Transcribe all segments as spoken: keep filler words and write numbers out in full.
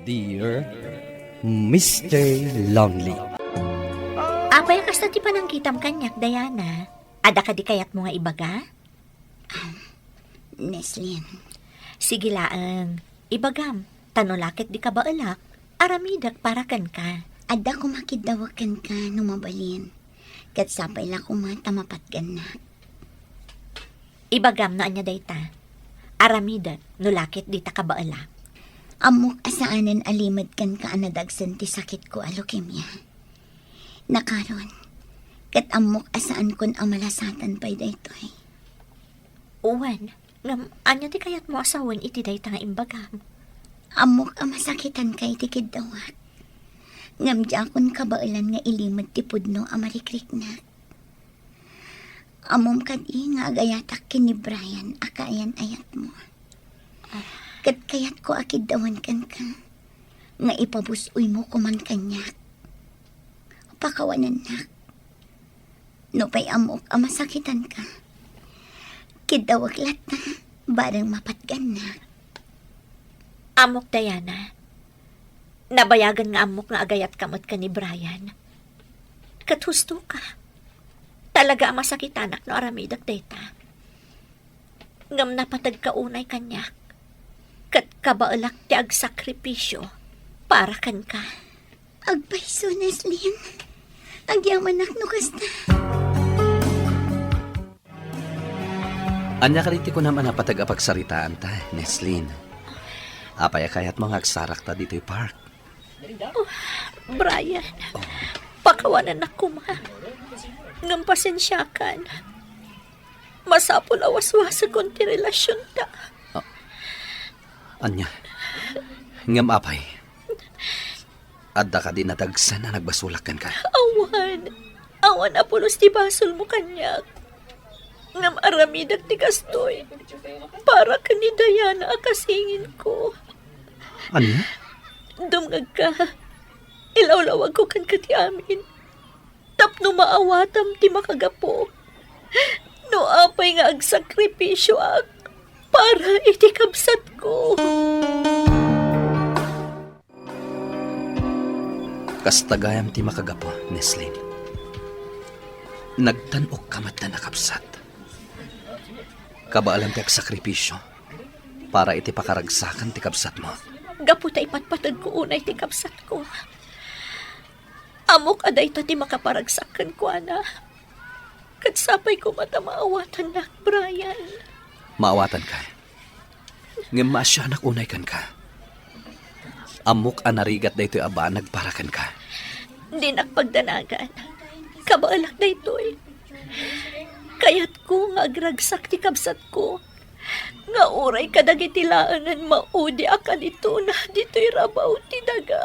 Dear Mister Lonely. Apay a kasta ti panangkitam kaniak, Diana? Adda kadi kayatmo nga ibaga? Neslin. Sige laeng, ibagam, ta no la ket di kabaelak, aramidek para kenka. Adda koma kiddawek kenka no mabalin. Ket sapay la koma ta mapatgannak. Ibagam no ania dayta. Aramidek no la ket dita kabaelak. Ammok a saanen a limed kenka a nadagsen ti sakitko a leukemia. Nakaron, ket ammok a saankon a malasatan pay daytoy. Wen, ngem ania ti kayatmo a sawen iti dayta nga imbagam? Ammok a masakitanka iti kiddawak. Ngem diakon kabaelan nga ilimed ti pudno a marikriknak. Ammom kadi nga agayatak ken ni Brian a kaayan-ayatmo. Ket kayatko a kiddawen kenka nga ipabus-oymo koman kaniak. Pakawanennak. Nupay ammok a masakitanka, kiddawek latta, bareng mapatgannak. Ammok, Diana. Nabayagen nga ammok nga agayatka met ken ni Brian. Ket husto ka. Talaga a masakitanak no aramidek dayta. Ngem napategka unay kaniak, ket kabaelak ti agsakripisio para kenka. Agpayso, Neslin. Agyamanak no kasta. Ania kadi ti kunam a napateg a pagsaritaanta, Neslin? Apay a kayatmo nga agsarakta ditoy park? Oh, Brian, pakawanennak koma. Ngem pasensiakan. Masapul a waswasekon ti relasionta. Ah, ania? Ngem apay? Adda kadi nadagsen a nagbasolak kenka? Awan. Awan a pulos ti basolmo kaniak. Ngem aramidek ti kastoy para ken ni Diana a kasinginko. Ania? Dumngegka. Ilawlawagko kenka ti amin tapno maawatam ti makagapu. No apay nga agsakripisioak para iti kabsatko. Kasta gayam ti makagapu, Neslin. Nagtan-okka met a nakabsat. Kabaelam ti agsakripisio para iti pakaragsakan ti kabsatmo. Gapu ta ipatpategko unay ti kabsatko. Ammok a dayta ti makaparagsak kenkuana. Ket sapay koma ta maawatannak, Brian. Maawatanka. Ngem maasianak unay kenka. Ammok a narigat daytoy a banag para kenka. Dinak pagdanagan. Kabaelak daytoy. Kayatko nga agragsak ti kabsatko. Nga uray kadagiti laengen maudi a kalitona ditoy rabaw ti daga.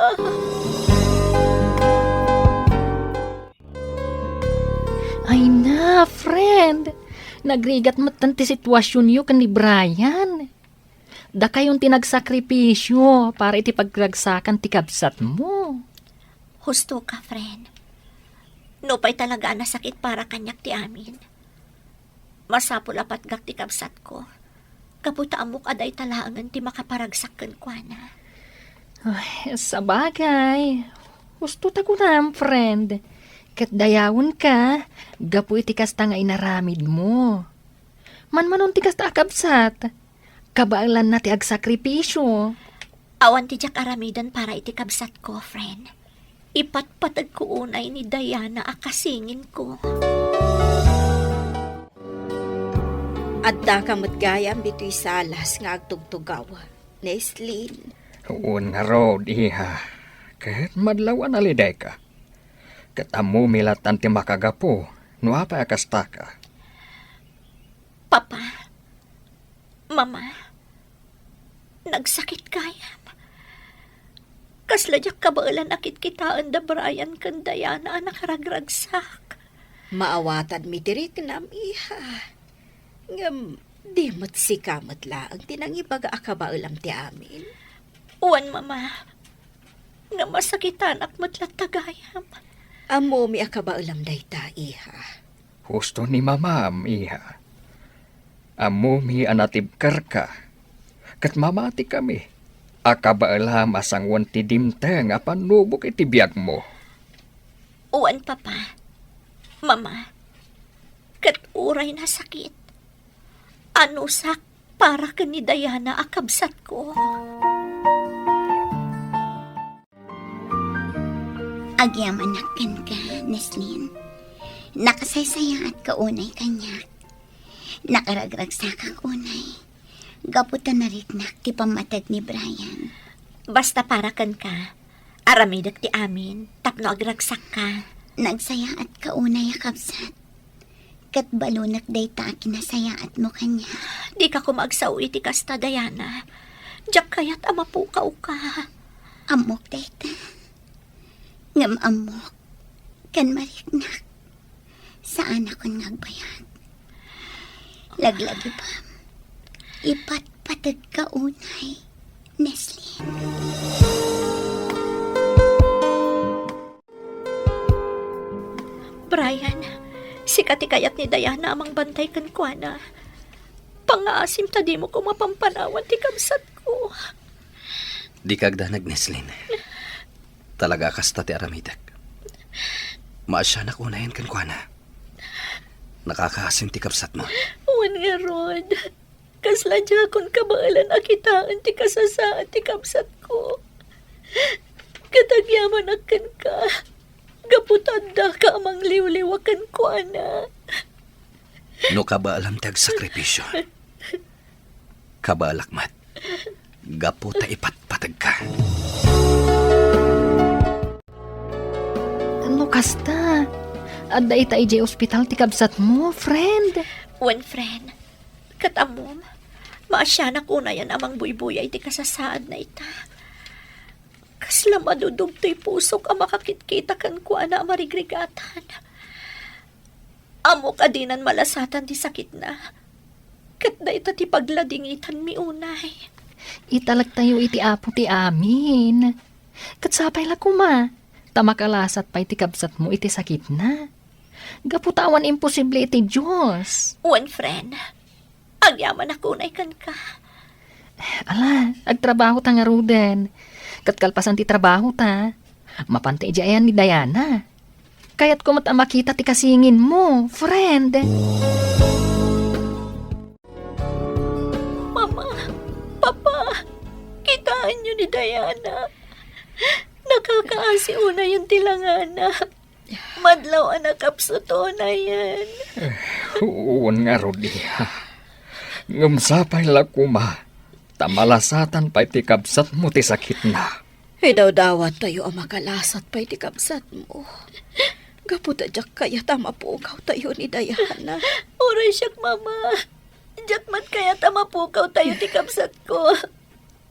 Ay na, friend! Nagrigat metten ti situasionyo ken ni Brian. Dakayon ti nagsakripisio para iti pagragsakan ti kabsatmo. Husto ka, friend. Nupay talaga a nasakit para kaniak ti amin, masapul a patgak ti kabsatko, gapu ta ammok a dayta laengen ti makaparagsak kenkuana. Ay, sabagay. Husto ta kunam, friend. Ket dayawenka, gapu iti kasta nga inaramidmo. Manmanon ti kasta a kabsat, kabaelanna ti agsakripisio. Awan ti diak aramiden para iti kabsatko, friend. Ipatpategko unay ni Diana a kasinginko. Addaka met gayam ditoy salas nga agtugtugaw, Neslin. Wen ngarud, iha. Ket madlaw a nalidayka. Ket ammomi lattan ti makagapu no apay a kastaka. Papa, Mama, nagsakit gayam. Kasla diak kabaelan a kitkitaen da Brian ken Diana a nakaragragsak. Maawatanmi ti riknam, iha. Ngem di met sika met laeng ti nangibaga a kabaelam ti amin. Wen, Mama, nga masakitanak met latta gayam. Ammomi a kabaelam dayta, iha. Husto ni Mamam, iha. Ammomi a natibkerka, ket mamatikami. a kabaelam a sanguan ti dimteng a pannubok iti biagmo. Wen, Papa. Mama, ket uray nasakit, anusak para ken ni Diana a kabsatko. Agyamanak kenka, Neslin. Nakasaysayaatka unay kaniak. Nakaragragsakak unay gapu ta nariknak ti pammateg ni Brian. Basta para kenka, aramidek ti amin tapno agragsakka. Nagsayaatka unay a kabsat. Ket balonek dayta a kinasayaatmo kaniak. Dika koma agsao iti kasta, Diana. Diak kayat a mapukawka. Ammok dayta. Ngem ammok, ken mariknak, saanakon nga agbayag. Laglagipem, ipatpategka unay, Neslin. Brian, sika ti kayat ni Diana a mangbantay kenkuana. Pangngaasim ta dimo koma pampanawan ti kabsatko. Dika agdanag, Neslin. Talaga a kasta ti aramidek. Maasianak unayen kenkuana. Nakakaasim ti kabsatmo. Wen ngarud, kasla diakon kabaelan a kitaen ti kasasaad ti kabsatko. Ket agyamanak kenka, gapu ta addaka a mangliwliwa kenkuana. No kabaelam ti agsakripisio, kabaelak met gapu ta ipatpategka. No kasta, adda ita idiay ospital ti kabsatmo, friend. Wen, friend. Ket ammom, maasianak unayen a mangbuybuya iti kasasaadna ita. Kasla madudog toy pusok a makakitkita kenkuana a marigrigatan. Ammok a dinan malasatan ti sakitna. Ket dayta ti pagladingitanmi unay. Italektayo iti Apo ti amin. Ket sapay la koma, ta makalasat pay ti kabsatmo iti sakitna. Gapu ta awan imposible iti Dios. Wen, friend. Agyamanak unay kenka. Ala, agtrabaho ta ngaruden. Ket kalpasan ti trabaho ta, mapanta idiay ayan ni Diana. Kayatko met a makita ti kasinginmo, friend. Mama, Papa, kitaenyo ni Diana. Nakakaasi unayen ti langana. Madlaw a nakapsut unayen. Wen ngarud, iha. Ngem sapay la koma, ta malasatan pay ti kabsatmo ti sakitna. Idawdawattayo a makalasat pay ti kabsatmo. Gapu ta diak kayat a mapukawtayo ni Diana. Uray siak, Mama. Diak met kayat a mapukawtayo ti kabsatko.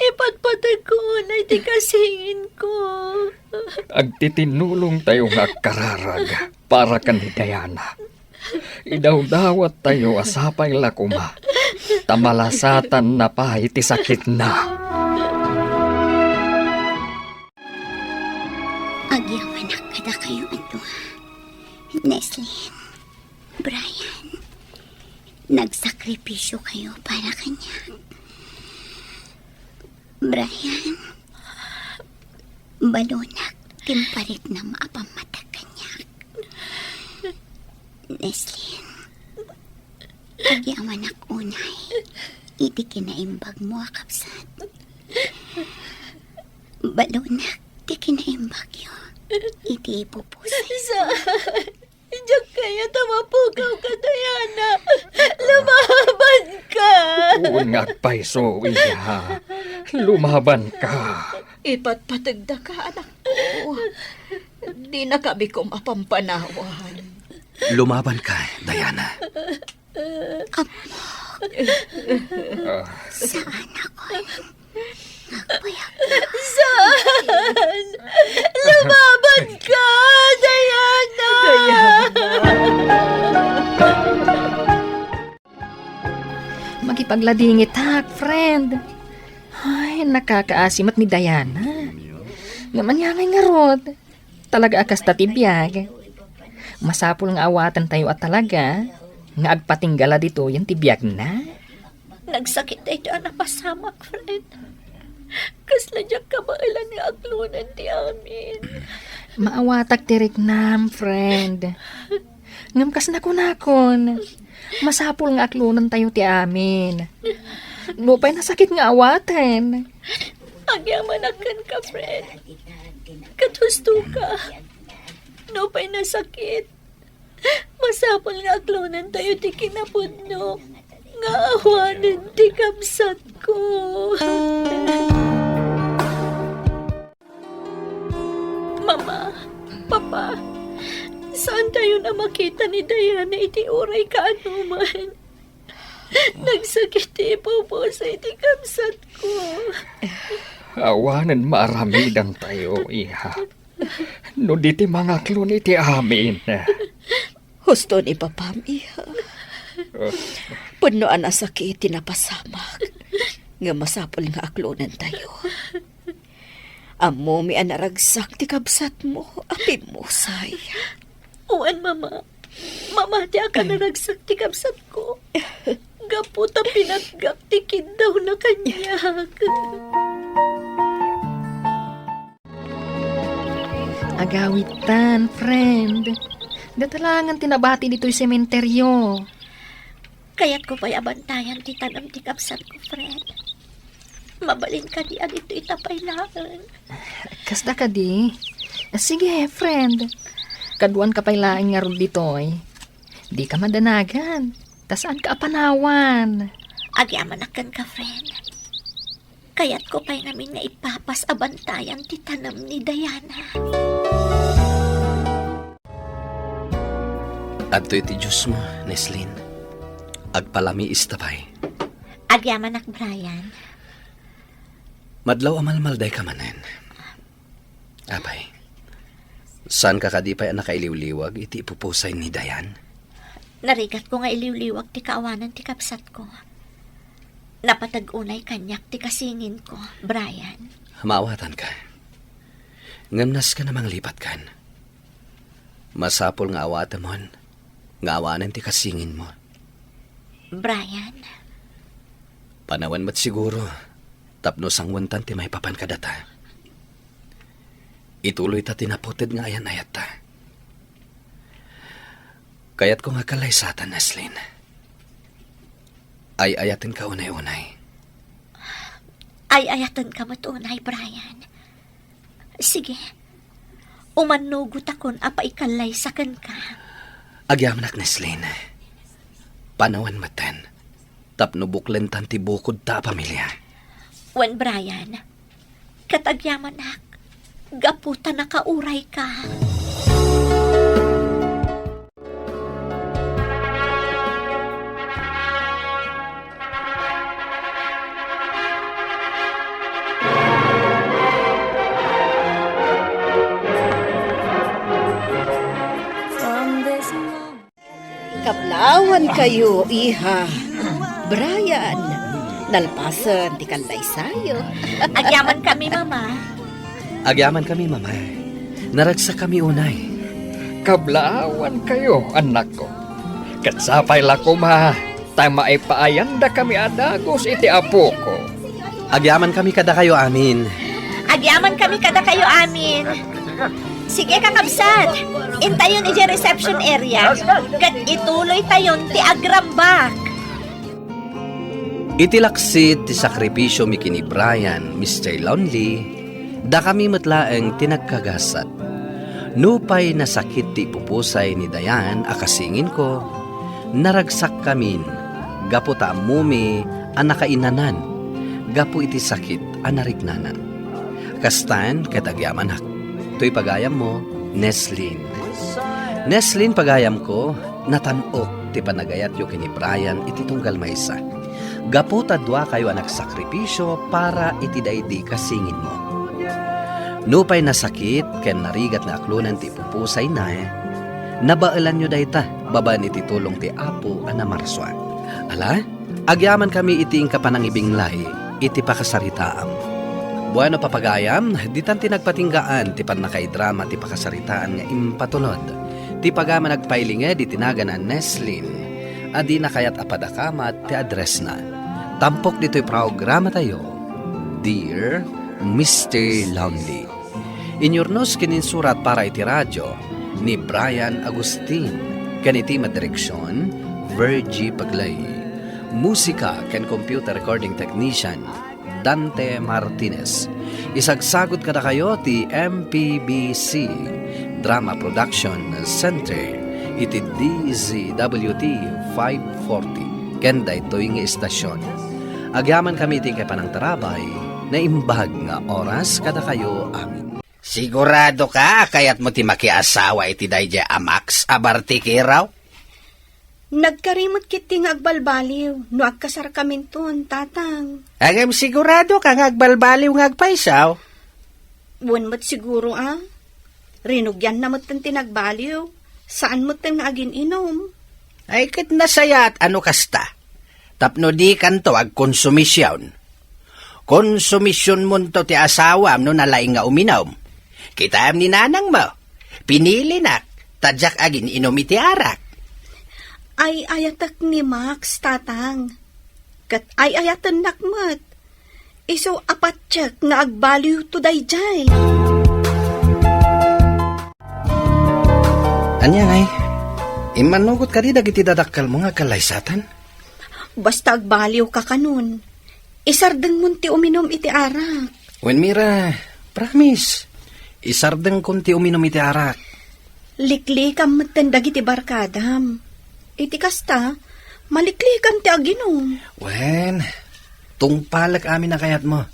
Ipatpategko unay ti kasinginko. Agtitinulongtayo nga agkararag para ken ni Diana. Idawdawattayo a sapay la koma, ta malasatanna pay ti sakitna. Agyamanak kadakayo a dua, Neslin, Brian. Nagsakripisyo kayo para kaniak. Brian, balonak ti impariknam a pammateg kaniak. Neslin, agyamanak unay iti kinaimbagmo a kabsat. Balonak ti kinaimbagyo iti ipupusay. Sa-, Diak kayat a mapukawka, Diana. Lumabanka! Wen nga agpayso, iha. Lumabanka. Ipatpategdaka, anakko. Dinaka bikom a pampanawan. Lumabanka, Diana. Apo. Ah. Saanakon. Agpayag. Saan? Lumaban ka, Diana! Diana! Makipagladingitak, friend. Ay, nakakaasi met ni Diana. Ngem ania ngay ngarud? Talaga a kasta ti biag. Masapul nga awatentayo a talaga nga agpatinggala ditoyen ti biagna. Nagsakit daytoy a napasamak, friend. Kasla diak kabaelan nga aklonen ti amin. Maawatak ti riknam, friend. Ngem kas nakunakon, masapul nga aklonentayo ti amin. Nupay nasakit nga awaten. Agyamanak kenka, friend. Ket husto ka. Nupay nasakit, masapul nga aklonentayo ti kinapudno nga awanen ti kabsatko. Mama, Papa, saantayon a makita ni Diana iti uray kaanoman. Nagsakit ti ipupusay ti kabsatko. Awanen maaramidantayo, iha. No di ti mangaklon iti amin. Husto ni papam, iha. Pudno a nasakit ti napasamak. Nga masapul nga aklonentayo. Ammomi a naragsak ti kabsatmo a pimusay. Wen, Mama. Mamatiak a naragsak ti kabsatko. Gapu ta pinatgak ti kiddawna kaniak. Agawidtan, friend. Datalangen ti nabati ditoy sementeryo. Kayatko pay a bantayan ti tanem ti kabsatko, friend. Mabalin kadi a ditoy ta pay laeng? Kasta kadi? Sige, friend. Kaduanka pay laeng ngarud ditoy. Dika madanagan. Ta saanka a panawan. Agyamanak kenka, friend. Kayatko pay ngamin nga ipapas a bantayan ti tanem ni Diana. Adtoy ti juice mo, Neslin. Agpalamiista pay. Agyamanak, Brian. Madlaw a malmaldayka manen. Apay, saanka kadi pay a nakailiwliwag iti ipupusay ni Diane? Narigatko nga iliwliwag ti kaawanan ti kabsatko. Napateg unay kaniak ti kasinginko, Brian. Maawatanka. Ngem nasken a manglipatkan. Masapul nga awatemon nga awanen ti kasinginmo. Brian. Panawen met siguro tapno sangwentan ti maipapan kadata. Ituloyta ti naputed nga ayan-ayatta. Kayatko nga kallaysatan, Neslin. Ay-ayatenka unay-unay. Ay-ayatenka met unay, Brian. Sige. Umannugotakon a paikallaysa kenka. Agyamanak, Neslin. Panawen metten tapno buklentan ti bukodta a pamilia. Wen, Brian, ket agyamanak, gapu ta nakaurayka. Kablawankayo, iha. Brian, nalpasen ti kallaysayo. Agyamankami, Mama. Agyamankami, Mama. Naragsakkami unay. Kablawankayo, annakko. Ket sapay la koma ta maipaayandakami a dagus iti apoko. Agyamankami kadakayo amin. Agyamankami kadakayo amin. Sige, kakabsat. Intayon idiay reception area. Ket ituloytayon ti agrambak. Iti laksid ti sakripisio mi ken ni Brian, Mister Lonely, dakami met laeng ti nagkagasat. Nupay nasakit ti ipupusay ni Diane a kasinginko, naragsakkamin gapu ta ammomi a nakainanan gapu iti sakit a nariknana. Kastan ket agyamanak, toy pagayammo, Neslin. Neslin, pagayamko, natam-ok ti panagayatyo ken ni Brian iti tunggal maysa. Gapu ta duakayo a nagsakripisio para iti daydi kasinginmo. Nupay nasakit ken narigat nga aklonen ti ipupusayna, nabaelanyo dayta babaen iti tulong ti Apo a namarsua. Ala, agyamankami iti inka panangibinglay iti pakasaritaam. Bueno, papagayam, ditan ti nagpatinggaan ti pannakaidrama ti pakasaritaan nga impatulod ti pagayam a nagpailinged iti nagan a Neslin a dina kayat a padakamat ti addressna. Tampok ditoy programatayo, Dear Mister Lonely. Inyurnos ken insurat para iti radio ni Brian Agustin, ken iti madireksion, Virgie Paglay. Musika ken computer recording technician, Dante Martinez. Isagsagut kadakayo ti M P B C Drama Production Center iti D Z W T five forty ken daytoy nga istasyon. Agyamankami iti panangtarabay, naimbag nga oras kadakayo amin. Sigurado ka a kayatmo ti makiasawa iti daydiay a Max a bartikero? Nagkari met ketdi nga agbalbaliw no agkasarkaminton, Tatang. Ngem sigurado ka nga agbalbaliw nga agpayso? Wen met siguro a. Rinugianna metten ti nagbaliw. Saan metten nga agin-inom. Ay, ket nasayaat a no kasta. Tapno dikanto agkonsumision. Konsumisionmonto ti asawam no nalaing nga uminom. Kitaem ni nanangmo, pinilinak, ta diak agin-inom iti arak. Ay-ayatek ni Max, Tatang. Ket ay-ayatennak met. Isu a patiek nga agbaliwto daydiay. Ania ngay? Immanugot kadi dagiti dadakkelmo nga agkallaysatan? Basta agbaliwka kanon, isardengmon ti uminom iti arak. Wen, Mira, promise, isardengkon ti uminom iti arak. Liklikam metten dagiti barkadam. Iti kasta, maliklikam ti aginum. Wen, tungpalek amin a kayatmo.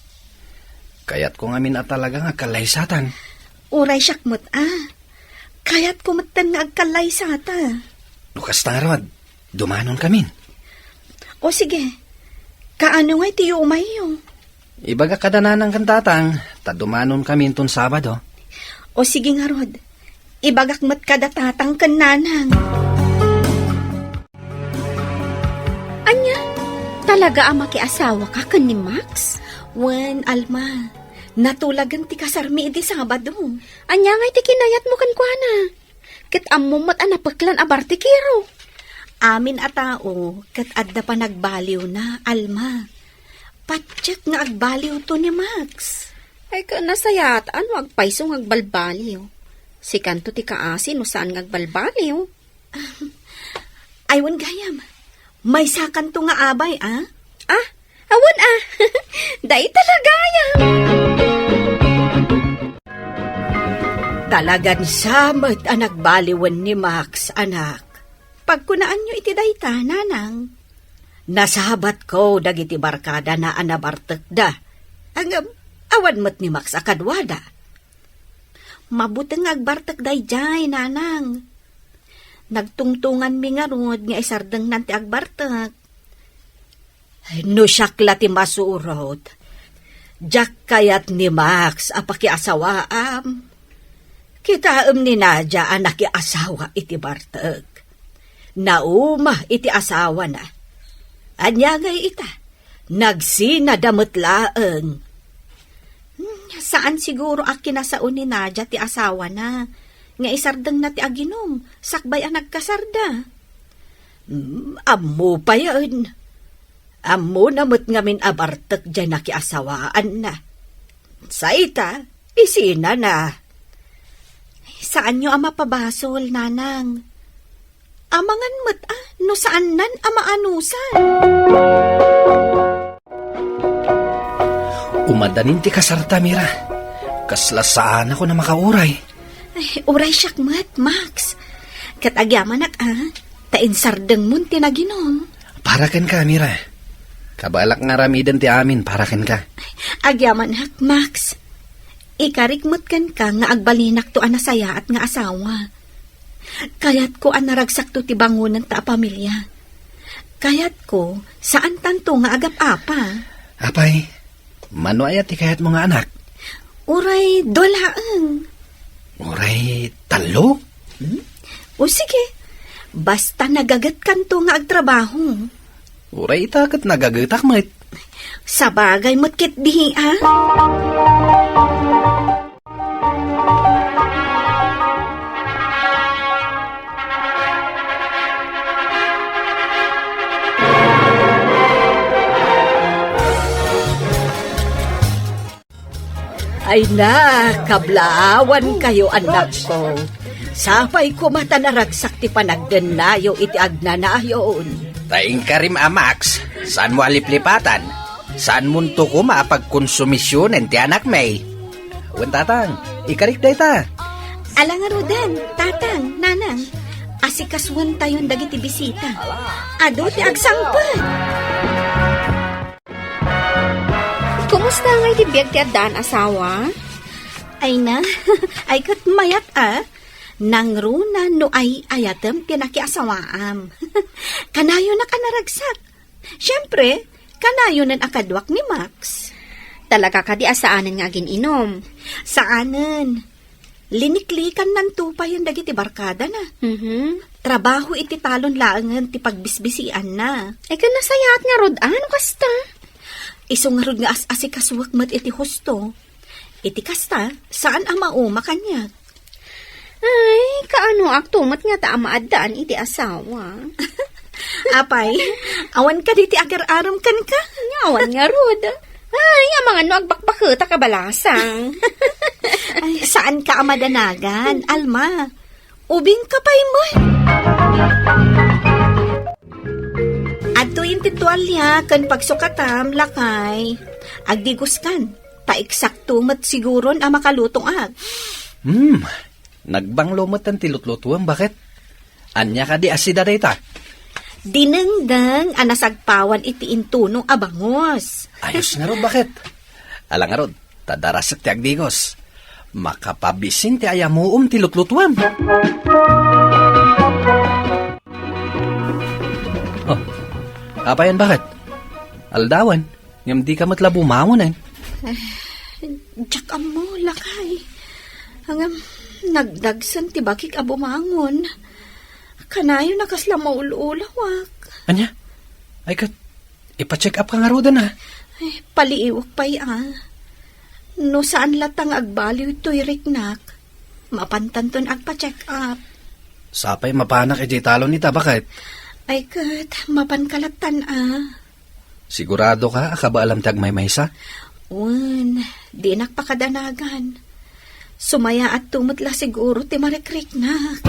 Kayatko ngamin a talaga nga agkallaysatan. Uray siak met a. Kayatko metten nga agkallaysata. No kasta ngarud, dumanonkamin. O sige, kaano ngay ti yumayyo? Ibagak kada nanang ken tatang, ta dumanonkamin inton Sabado. O sige ngarud, ibagak met kada tatang ken nanang. Ania? Talaga a makiasawaka ken ni Max? Wen, Alma, natulagen ti kasarmi idi Sabado. Ania ngay ti kinayatmo kenkuana? Ket ammom met a napeklan a bartikero. Amin a tao ket adda panagbaliwna, Alma. Patiek nga agbaliwto ni Max. Ay, ket nasayaat a no agpayso nga agbalbaliw. Sikanto ti kaasi no saan nga agbalbaliw. Ay, wen gayam. Maysakanto nga abay, a? Ah, awan, a. Dayta la gayam. Talagan sa met a nagbaliwen ni Max, anak. Pagkunaanyo iti dayta, nanang. Nasabatko dagiti barkadana a nabartekda. Ngem, awan met ni Max a kaduada. Mabuteng nga agbartek daydiay, nanang. Nagtungtonganmi ngarud nga isardengnan ti agbartek. No siak la ti masurot, diak kayat ni Max a pakiasawaam. Kitaem ni Nadia a nakiasawa iti bartek. Nauma iti asawana. Ania ngay ita? Nagsinada met laeng. Hmm, saan siguro a kinasao ni Nadia ti asawana nga isardengna ti aginum sakbay a nagkasarda. Hmm, ammo payen. Ammona met ngamin a bartek diay nakiasawaanna. Sa ita, isinana. Saanyo a mapabasol, nanang. Amangan met a no saannan a maanusan. Umadanin ti kasarta, Mira. Kasla saanakon a makauray. Ay, uray siak met, Max. Ket agyamanak a, ta insardengmon ti naginum. Para kenka, Mira. Kabalak nga aramiden ti amin para kenka. Agyamanak, Max. Ikarik met kenka nga agbalinakto a nasayaat nga asawa. Kayatko a naragsakto ti bangonenta a pamilia. Kayatko, saantanto nga agap-apa. Apay, mano aya ti kayatmo nga anak? Uray dua laeng. Uray tallo? Hmm? O sige, basta nagagetkanto nga agtrabaho. Uray ita ket nagagetak met. Sabagay met ketdi, a? Ay na, kablaawankayo, annakko. Sapay koma ta naragsak ti panagdennayo iti agnanayon. Ta inkarim a Max, saanmo a liplipatan? Saanmonto koma a pagkonsumisionen ti anakmi? Wen, Tatang, ikarik dayta. Ala ngaruden, Tatang, Nanang, asikasuentayon dagiti bisita. Adu ti agsangpet. Kumusta ngay ti biag ti addaan, asawa? Ay na, ay ket mayat a. Nangruna no ay-ayatem ti nakiasawaam. Kanayonak a naragsak. Siempre, kanayonen a kaduak ni Max. Talaga kadi a saanen nga agin-inom? Saanen. Liniklikannanto payen dagiti barkadana. Mhm. Trabaho iti talon laengen ti pagbisbisianna. Ay, ken nasayaat ngarud, a, no kasta? Isu ngarud nga as-asikasuak met iti husto. Iti kasta, saan a mauma kaniak. Ay, kaanoakto met ngata a maaddaan iti asawa? Apay, awan kadi ti agar-arom kenka? Nya, awan ngarud. Ay, amangan no agbakbaketak a balasang. Ay, saanka a madanagan, Alma. Ubingka pay met. Adtoyen ti tualia ken pagsukatam, lakay. Agdigoskan, ta eksakto met siguron a makalutoak. Hmm, nagbanglo metten ti lutlutuem, baket? Ania kadi a sida dayta? Dinengdeng a nasagpawan iti intuno a bangus. Ayos ngarud, baket? Ala ngarud, ta darasek ti agdigos. Makapabisin ti ayamuom ti lutlutuem. Oh, apayan, baket? Aldawan, ngem dika met la bumangon, eh? Eh, diak ammo, lakay. Ngem, nagdagsen ti bagik a bumangon. Kanayon a kasla maul-ulawak. Ania? Ay ket, ipa-check up ka ngaruden, a? Ay, paliiwak pay, a. No saan latta nga agbaliw toy riknak, mapantanton agpa-check up. Sapay mapanak idiay talon ita, baket? Ay ket, mapanka lattan, a. Siguradoka a kabaalam ti agmaymaysa? Wen, dinak pakadanagan. Sumayaatto met la siguro ti marikriknak.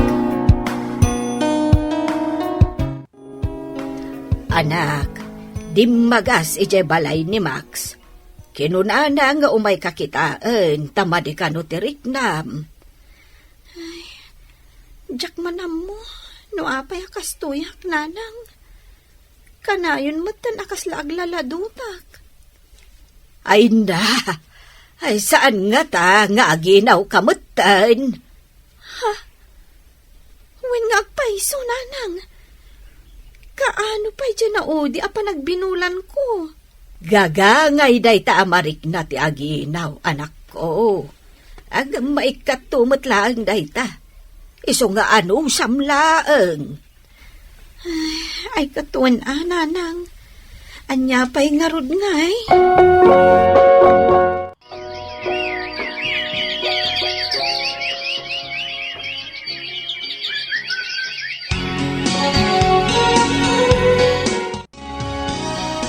Anak, dimmagas idiay balay ni Max. Kinunana nga umayka kitaen ta madi kano ti riknam. Ay, diak man ammo no apay a kastoyak, nanang. Kanayon metten a kasla aglaladutak. Ay na! Ay, saan ngata nga aginawka metten? Ha? Wen nga agpayso, nanang. Kaano pay diay naudi a panagbinulanko? Gagangay dayta a marikna ti aginaw, anakko. Agmaikkatto met laeng dayta. Isu nga anusam laeng. Ay, ay, katuen a, nanang. Ania pay ngarud ngay?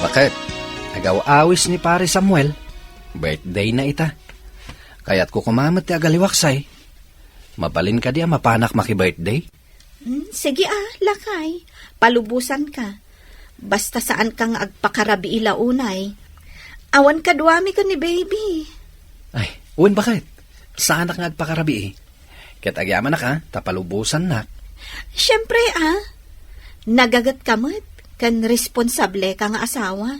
Baket, agaw-awis ni Pare Samuel. Birthday na ita. Kayatko koma met ti agaliwaksay. Mabalin kadi a mapanak maki-birthday? Hmm, sige a, lakay. Palubosanka. Basta saanka nga agpakarabii la unay. Awan kaduami ken ni baby. Ay, wen, baket? Saanak nga agpakarabii. Ket agyamanak a, ta palubosannak. Siempre a. Nagagetka met, ken responsableka nga asawa.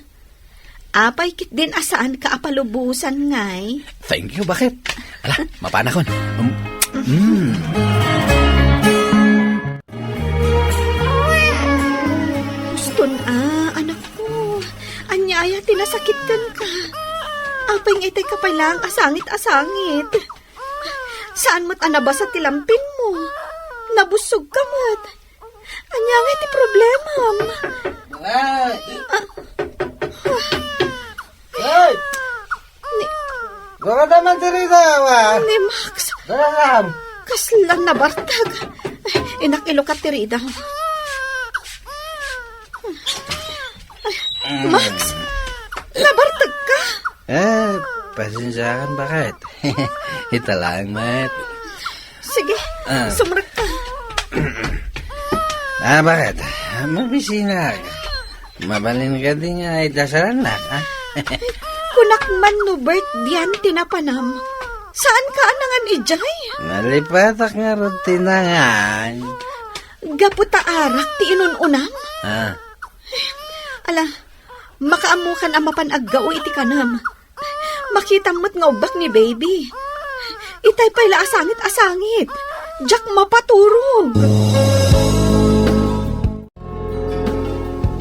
Apay ketdin a saanka a palubosan ngay? Thank you, baket? Ala, mapanakon. Um, mm. Uston a, anakko. Ania aya ti nasakit kenka? Apay nga itay ka pay laeng a sangit a sangit? Saan met a nabasa ti lampinmo? Nabusog ka met. Ania nga ti problemam? Ay! Ah. Ay! Ni Dara naman diri, dawa. Ni Max. Dara lang. Kasla nabartag. Ay, inak, ilukat ti rida. Ay, Max, nabartag ka? Eh, Pasensiakan, baket. Ita laeng met. Sige, Ah. sumrek ka. Ah, baket? Mabisinak. Mabalin kadi nga idasalannak, ha? Kunak man no Bert dian ti napanam. Saan ka a nangan idiay? Nalipatak ngarud ti nangan. Gapu ta arak ti inun-unam? Ah. Ala, makaammokan a mapan aggao iti kanam. Makitam met nga ubbak ni baby. Itay pay la a sangit a sangit. Diak mapaturog.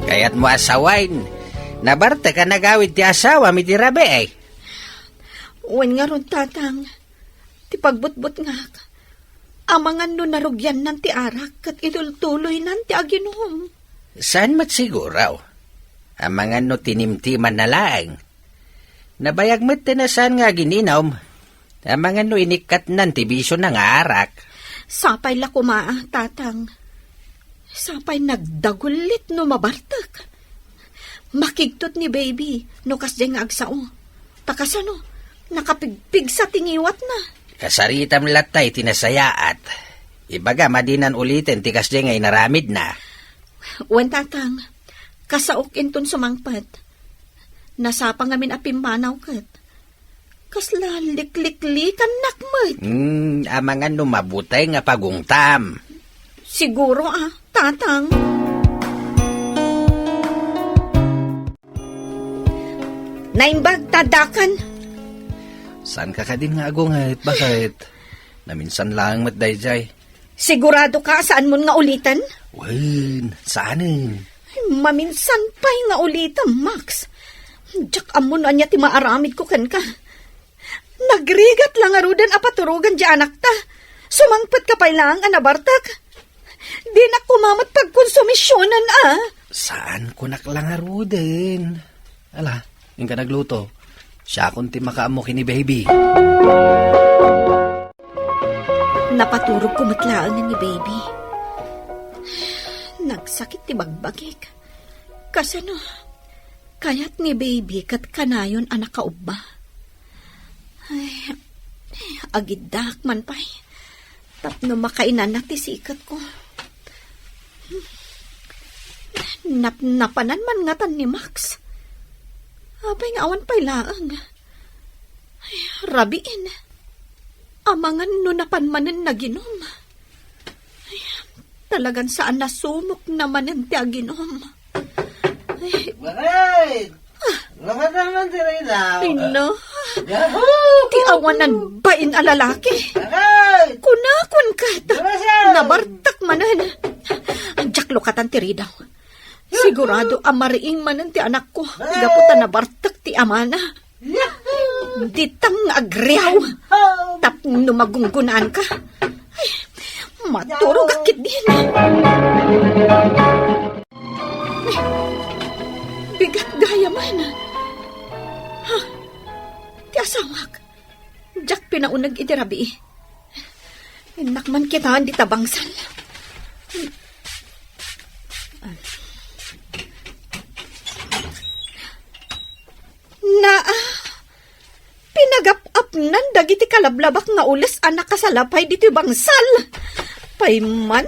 Kayatmo a sawen, nabartek a nagawid ti asawam iti rabii. Wen ngarud, tatang, ti pagbutbutngak, amangan no narugiannan ti arak ket itultuloynan ti aginum. Saan met siguro? Amangan no tinimtimanna laeng. Nabayag met ti nasaan nga agininum. Amangan no inikkatnan ti bisiona nga arak. Sapay la koma, tatang. Sapay nagdagullit no mabartek. Makigtot ni baby no kasdiay nga agsao. Ta kasano, nakapigpigsa ti ngiwatna. Kasaritam latta iti nasayaat. Ibagam a dinan uliten ti kasdiay nga inaramidna. Wen, tatang, kasaok inton sumangpet. Nasapa ngamin a pimmanaw ket kasla likliklikannak met. Hmm, amangan no mabuteng a pagungtam. Siguro a, tatang. Naimbag ta addakan. Saan ka kadin nga agunget, baket? Naminsan laeng met daydiay. Sigurado ka a saanmon nga uliten? Wen, saanen. Ay, maminsan pay nga ulitem, Max. Diak ammo no ania ti maaramidko kenka. Nagrigat la ngaruden a paturogan diay anakta. Sumangpet ka pay laeng a nabartek. Dinak koma met pagkonsumisionen a. Saan kunak la ngaruden. Ala, inka nagluto. Siakon ti makaammo ken ni baby. Napaturogko met laengen ni baby. Nagsakit ti bagbagik. Kasano? Kayat ni baby ket kanayon a nakaubba. Ay, agiddaak man pay. Tapno makainana ti siketko. Napnapanan man ngatan ni Max. Apay nga awan pay laeng. Ay, rabiin. Amangan no napan manen naginum. Ay, talagan saan nasumok na manen ti aginum. Ay. Baket! Lumatan man ti ridaw. Ay, no. Yahoo! Ti awanan bain a lalaki. Baket! Kunakon ket. Lumasan! Nabartek manen. Diak lukatan ti ridaw. Sigurado a mariing manen ti anakko. Baket! Gapu ta nabartek ti amana. Yahoo! Ditang nga agriaw. Tapno magunggunaan ka. Ay, maturog a ketdin. Bigat gayam. Ha? Ti asawak. Diak pinauneg iti rabii. Innak man kitaen dita bangsal. Naa, pinagap-apnan dagiti kalablabak nga ules a nakasalapay ditoy bangsal. Payman.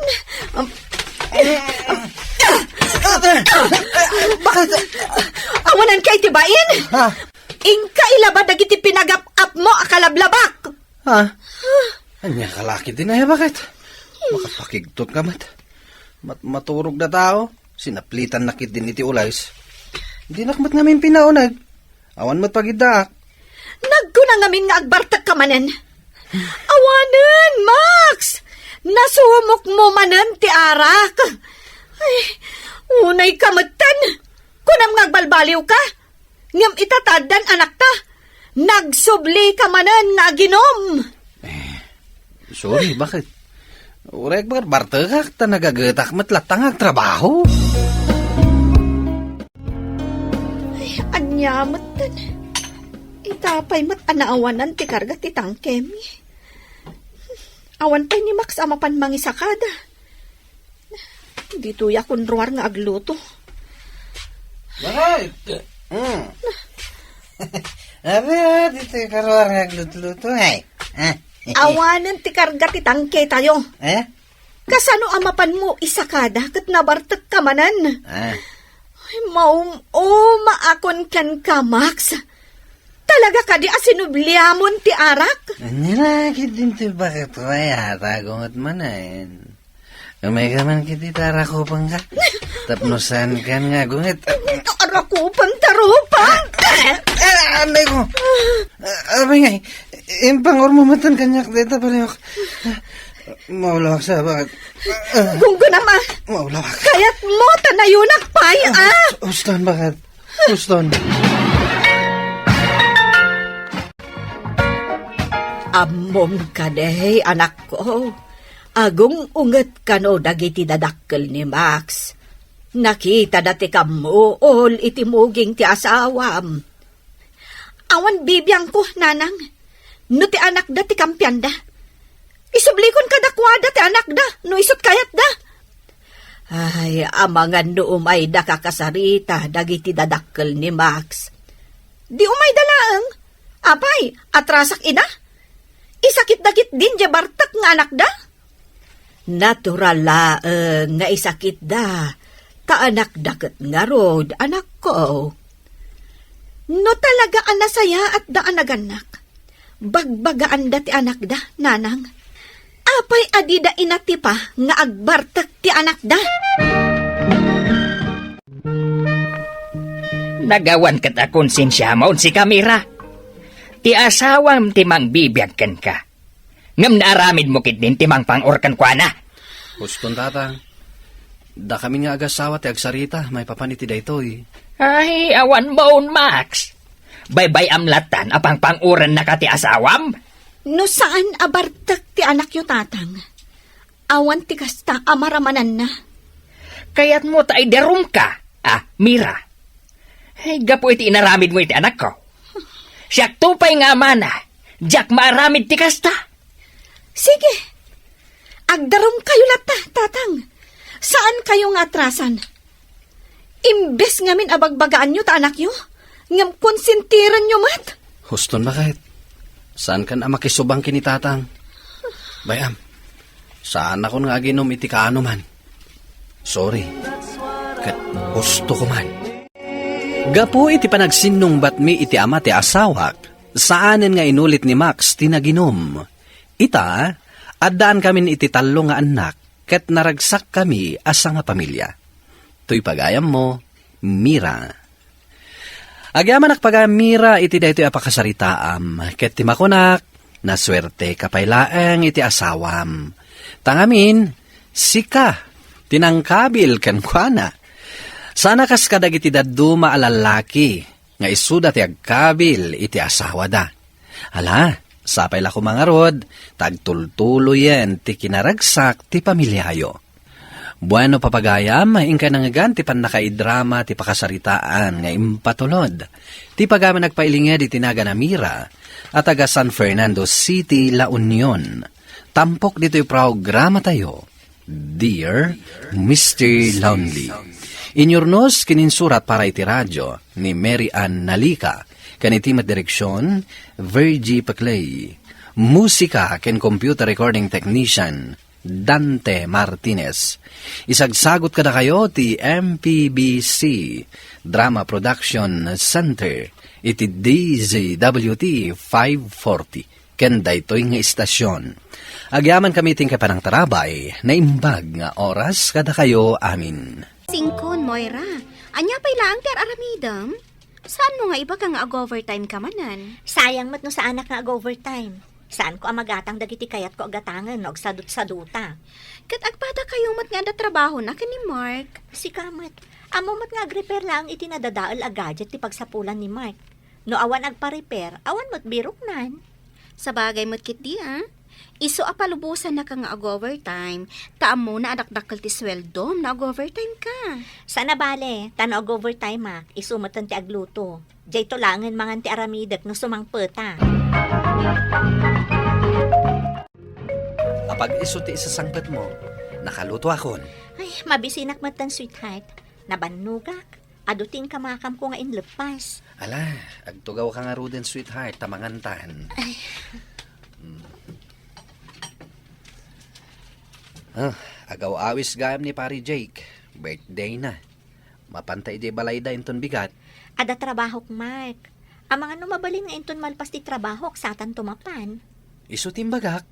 Awanan ka iti bain? Ha? Inka ilaba dagiti pinagap-apmo a kalablabak. Ha? Ania ka la ketdin, baket? Makapakigtot ka met. Mat-, maturog da tao. Sinaplitannak ketdin iti ules. Dinak met ngamin pinauneg. Awan met pagiddaak. Nagkuna ngamin nga agbartek ka manen. Awanen, Max! Nasumokmo manen ti arak. Ay, unay ka metten. Kunam nga agbalbaliw ka. Ngem ita ta addan anakta, nagsubli ka manen nga aginum. Eh, sorry, baket? Uray agbarbartekak ta nagagetak met latta nga agtrabaho. Ay, ania metten. Ita pay met a naawanan ti karga ti tangkemi. Awan pay ni Max a mapan mangisakada. Ditoyak unruar nga agluto. Baket! Mm. Abi, ah, ditoy karuar nga aglutluto, ay. Ah. Awanen ti karga ti tangketayo. Eh? Kasano a mapanmo isakada ket nabartekka manen? Ah. Ay, maum-umaakon kenka, Max. Talaga kadi a sinubliamon ti arak? Ania la, ket dinto baket ko ay atago nget manen. Umayka man ket ita, arakupangka. Tapno saankan nga agunget. Arakupang, tarupang! Ah, anay ko! Ah, abingay, impangurmo metten kaniak dayta baliwak. Maulawak sa, baket. Gunggonam a. Maulawak. Kayatmo ta nayunak pay, ah! Huston, baket. Huston. Ammom kadi, anakko. Agung-unget kano dagiti dadakkel ni Max. Nakitada ti kammuol iti muging ti asawam. Awan bibiangko, nanang, no ti anakda ti kampianda. Isublikon kadakuada ti anakda no isut' kayatda. Ay, amangan no umayda kakasarita dagiti dadakkel ni Max. Di umayda laeng. Apay, atrasak ida? Isakitda ketdin diay bartek nga anakda? Natural laeng nga isakitda, ta anakda ket ngarud, anakko. No talaga a nasayaatda a nagannak, bagbagaanda ti anakda, nanang. Apay a dida inatipa nga agbartek ti anakda? Nagawan ket a konsensiam, sika, Mira. Ti asawam ti mangbibiag kenka. Ngem naaramidmo ketdin ti mangpang-or kenkuana. Huston, tatang. Dakamin nga agasawa ti agsarita maipapan iti daytoy. Ay, awan baon, Max. Baybay-am lattan a pangpang-orennaka ti asawam? No saan a bartek ti anakyo, tatang, awan ti kasta a maramananna. Kayatmo ta idarumka, a, Mira. Ay, gapu iti inaramidmo iti anakko. Siakto pay nga amana, diak maaramid ti kasta. Sige, agdarumkayo latta, tatang. Saankayo nga atrasan. Imbes ngamin a bagbagaanyo ta anakyo, ngem konsentirenyo met. Huston, baket. Saankan a makisubang ken ni tatang. Bay-am, saanakon nga aginom iti kaanoman. Sorry. Ket hustoko man. Gapu iti panagsinnungbatmi iti ama ti asawak, saanen nga inulit ni Max ti naginom. Ita, addaankamin iti tallo nga annak, ket naragsakkami a sangapamilia. Toy pagayammo, Mira. Agyamanak pagayam, Mira, iti daytoy a pakasaritaam, ket ti makunak, nasuerteka pay laeng iti asawam. Ta ngamin, sika ti nangkabil kenkuana. Sana kas kadagiti dadduma a lallaki nga isuda ti agkabil iti asawada. Ala, sapay la koma ngarud, ta agtultuloyen ti kinaragsak ti pamiliayo. Bueno, papagayam, inkay nangngegan ti pannakaidrama ti pakasaritaan nga impatulod ti pagayam a nagpailinged iti nagan a Mira a taga San Fernando City, La Union. Tampok ditoy programatayo, Dear Mister Lonely. Inyurnos ken insurat para iti radio ni Mary Ann Nalica, ken iti met direksion, Virgie Paclay. Musika ken computer recording technician, Dante Martinez. Isagsagut kadakayo ti M P B C Drama Production Center iti D Z W T five forty. Ken daytoy nga istasion. Agyamankami iti panangtarabay, naimbag nga oras kadakayo amin. Singkon, Moira, ania pay laeng ti ar-aramidem? Saanmo nga ibaga nga ag-overtime ka manen? Sayang met no saanak nga ag-overtime. Saanko a magatang dagiti kayatko a gatangen no agsadutsaduta. Ket agpadakayo met nga adda trabahona ken ni Mark. Sika met, ammo met nga agrepair laeng iti nadadael a gadget ti pagsapulan ni Mark. No awan agparepair, awan met biroknan. Sabagay met ketdi, a. Isu a palubosannaka nga ag-overtime, ta ammona a dakdakkel ti sueldom no ag-overtime ka. Saan a bale, ta no ag-overtime-ak, isu metten ti agluto. Diayto laengen mangan ti aramidek no sumangpeta. Apag isu ti isasangpetmo, nakalutoakon. Ay, mabisinak metten, sweetheart. Nabannogak. Adu ti inkamakamko nga inleppas. Ala, agtugawka ngaruden, sweetheart, ta mangantan. Ay. Mm. Ah, agaw-awis gayam ni Pare Jake. Birthday na. Mapanta idiay balayda inton bigat. Adda trabahok, Mark. Amangan no mabalin nga inton malpas ti trabahok, satanto mapan. Isu ti imbagak.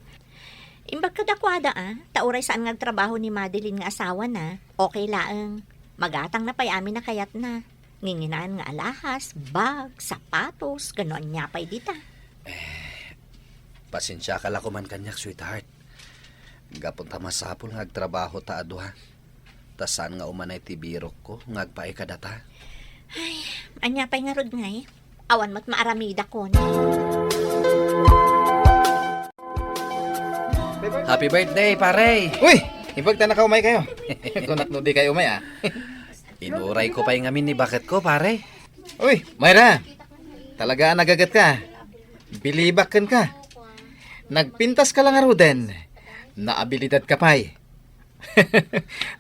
Imbag kadakuada, a, ta uray saan nga agtrabaho ni Madeline nga asawana, okay laeng. Magatangna pay amin a kayatna. Nginginaan nga alahas, bag, sapatos, ken no ania pay dita. Eh, pasensiaka la koman kaniak, sweetheart. Gapu ta masapul nga agtrabaho ta a dua. Ta saan nga umanay ti birokko nga agpaay kadata. Ay, ania pay ngarud ngay? Awan met maaramidakon. Happy birthday, pare! Uy! Imbag ta nakaumay kayo. Kunak no di kayo umay, ah. Inuray ko pay ngamin ni baketko, pare. Uy, Moira! Talaga a nagaget ka. Bilibak ken ka. Nagpintas ka lang aruden. Naabilidad ka pay.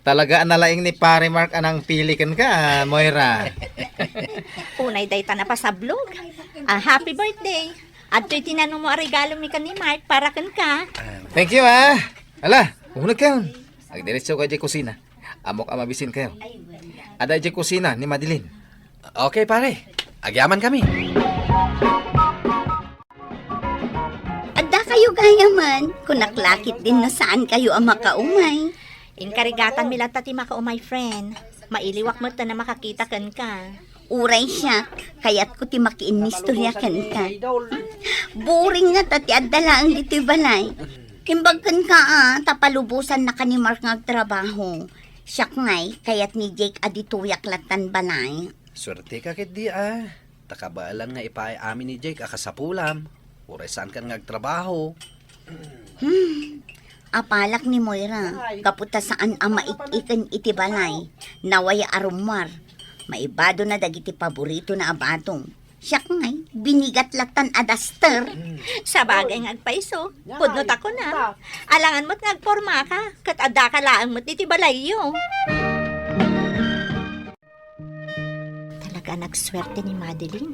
Talaga a nalaing ni Pare Mark a nangpili kenka, Moira. Unay dayta napasablog. Ah, happy birthday. Adtoy tinanong mo a regalo mi ken ni Mark para kenka. Thank you, ah. Ala, uneg kayon. Agdiretso ka idiay kusina. Ammok a mabisin kayo. Adda idiay kusina ni Madeline. Okay, pare. Agyaman kami. Adda kayo gayaman, kunak lakit din no saan kayo a makaumay. Inkarigatan mi latta ti makaumay, friend. Mailiwak met ta na makakita kenka. Uray siak, kayatko ti makiinnistorya kenka. Boring ngata ti adda laeng ditoy balay. Imbag kenka, a, ta palubosannaka ni Mark nga agtrabaho. Siak ngay, kayat ni Jake a ditoyak lattan balay. Suerteka ketdi, a. Ta kabaelan nga ipaay amin ni Jake a kasapulam. Uray saankan nga agtrabaho. Hmm. Apalak ni Moira, gapu ta saan a maik-iken iti balay. Nawaya a rummuar. Maibadona dagiti paboritona a badong. Siak ngay, binigat lattan a daster. Sabagay nga agpayso, pudno ta kuna. Alangan met nga agpormaka, ket addaka laeng met ditoy balayyo. Talaga a nagsuerte ni Madeline.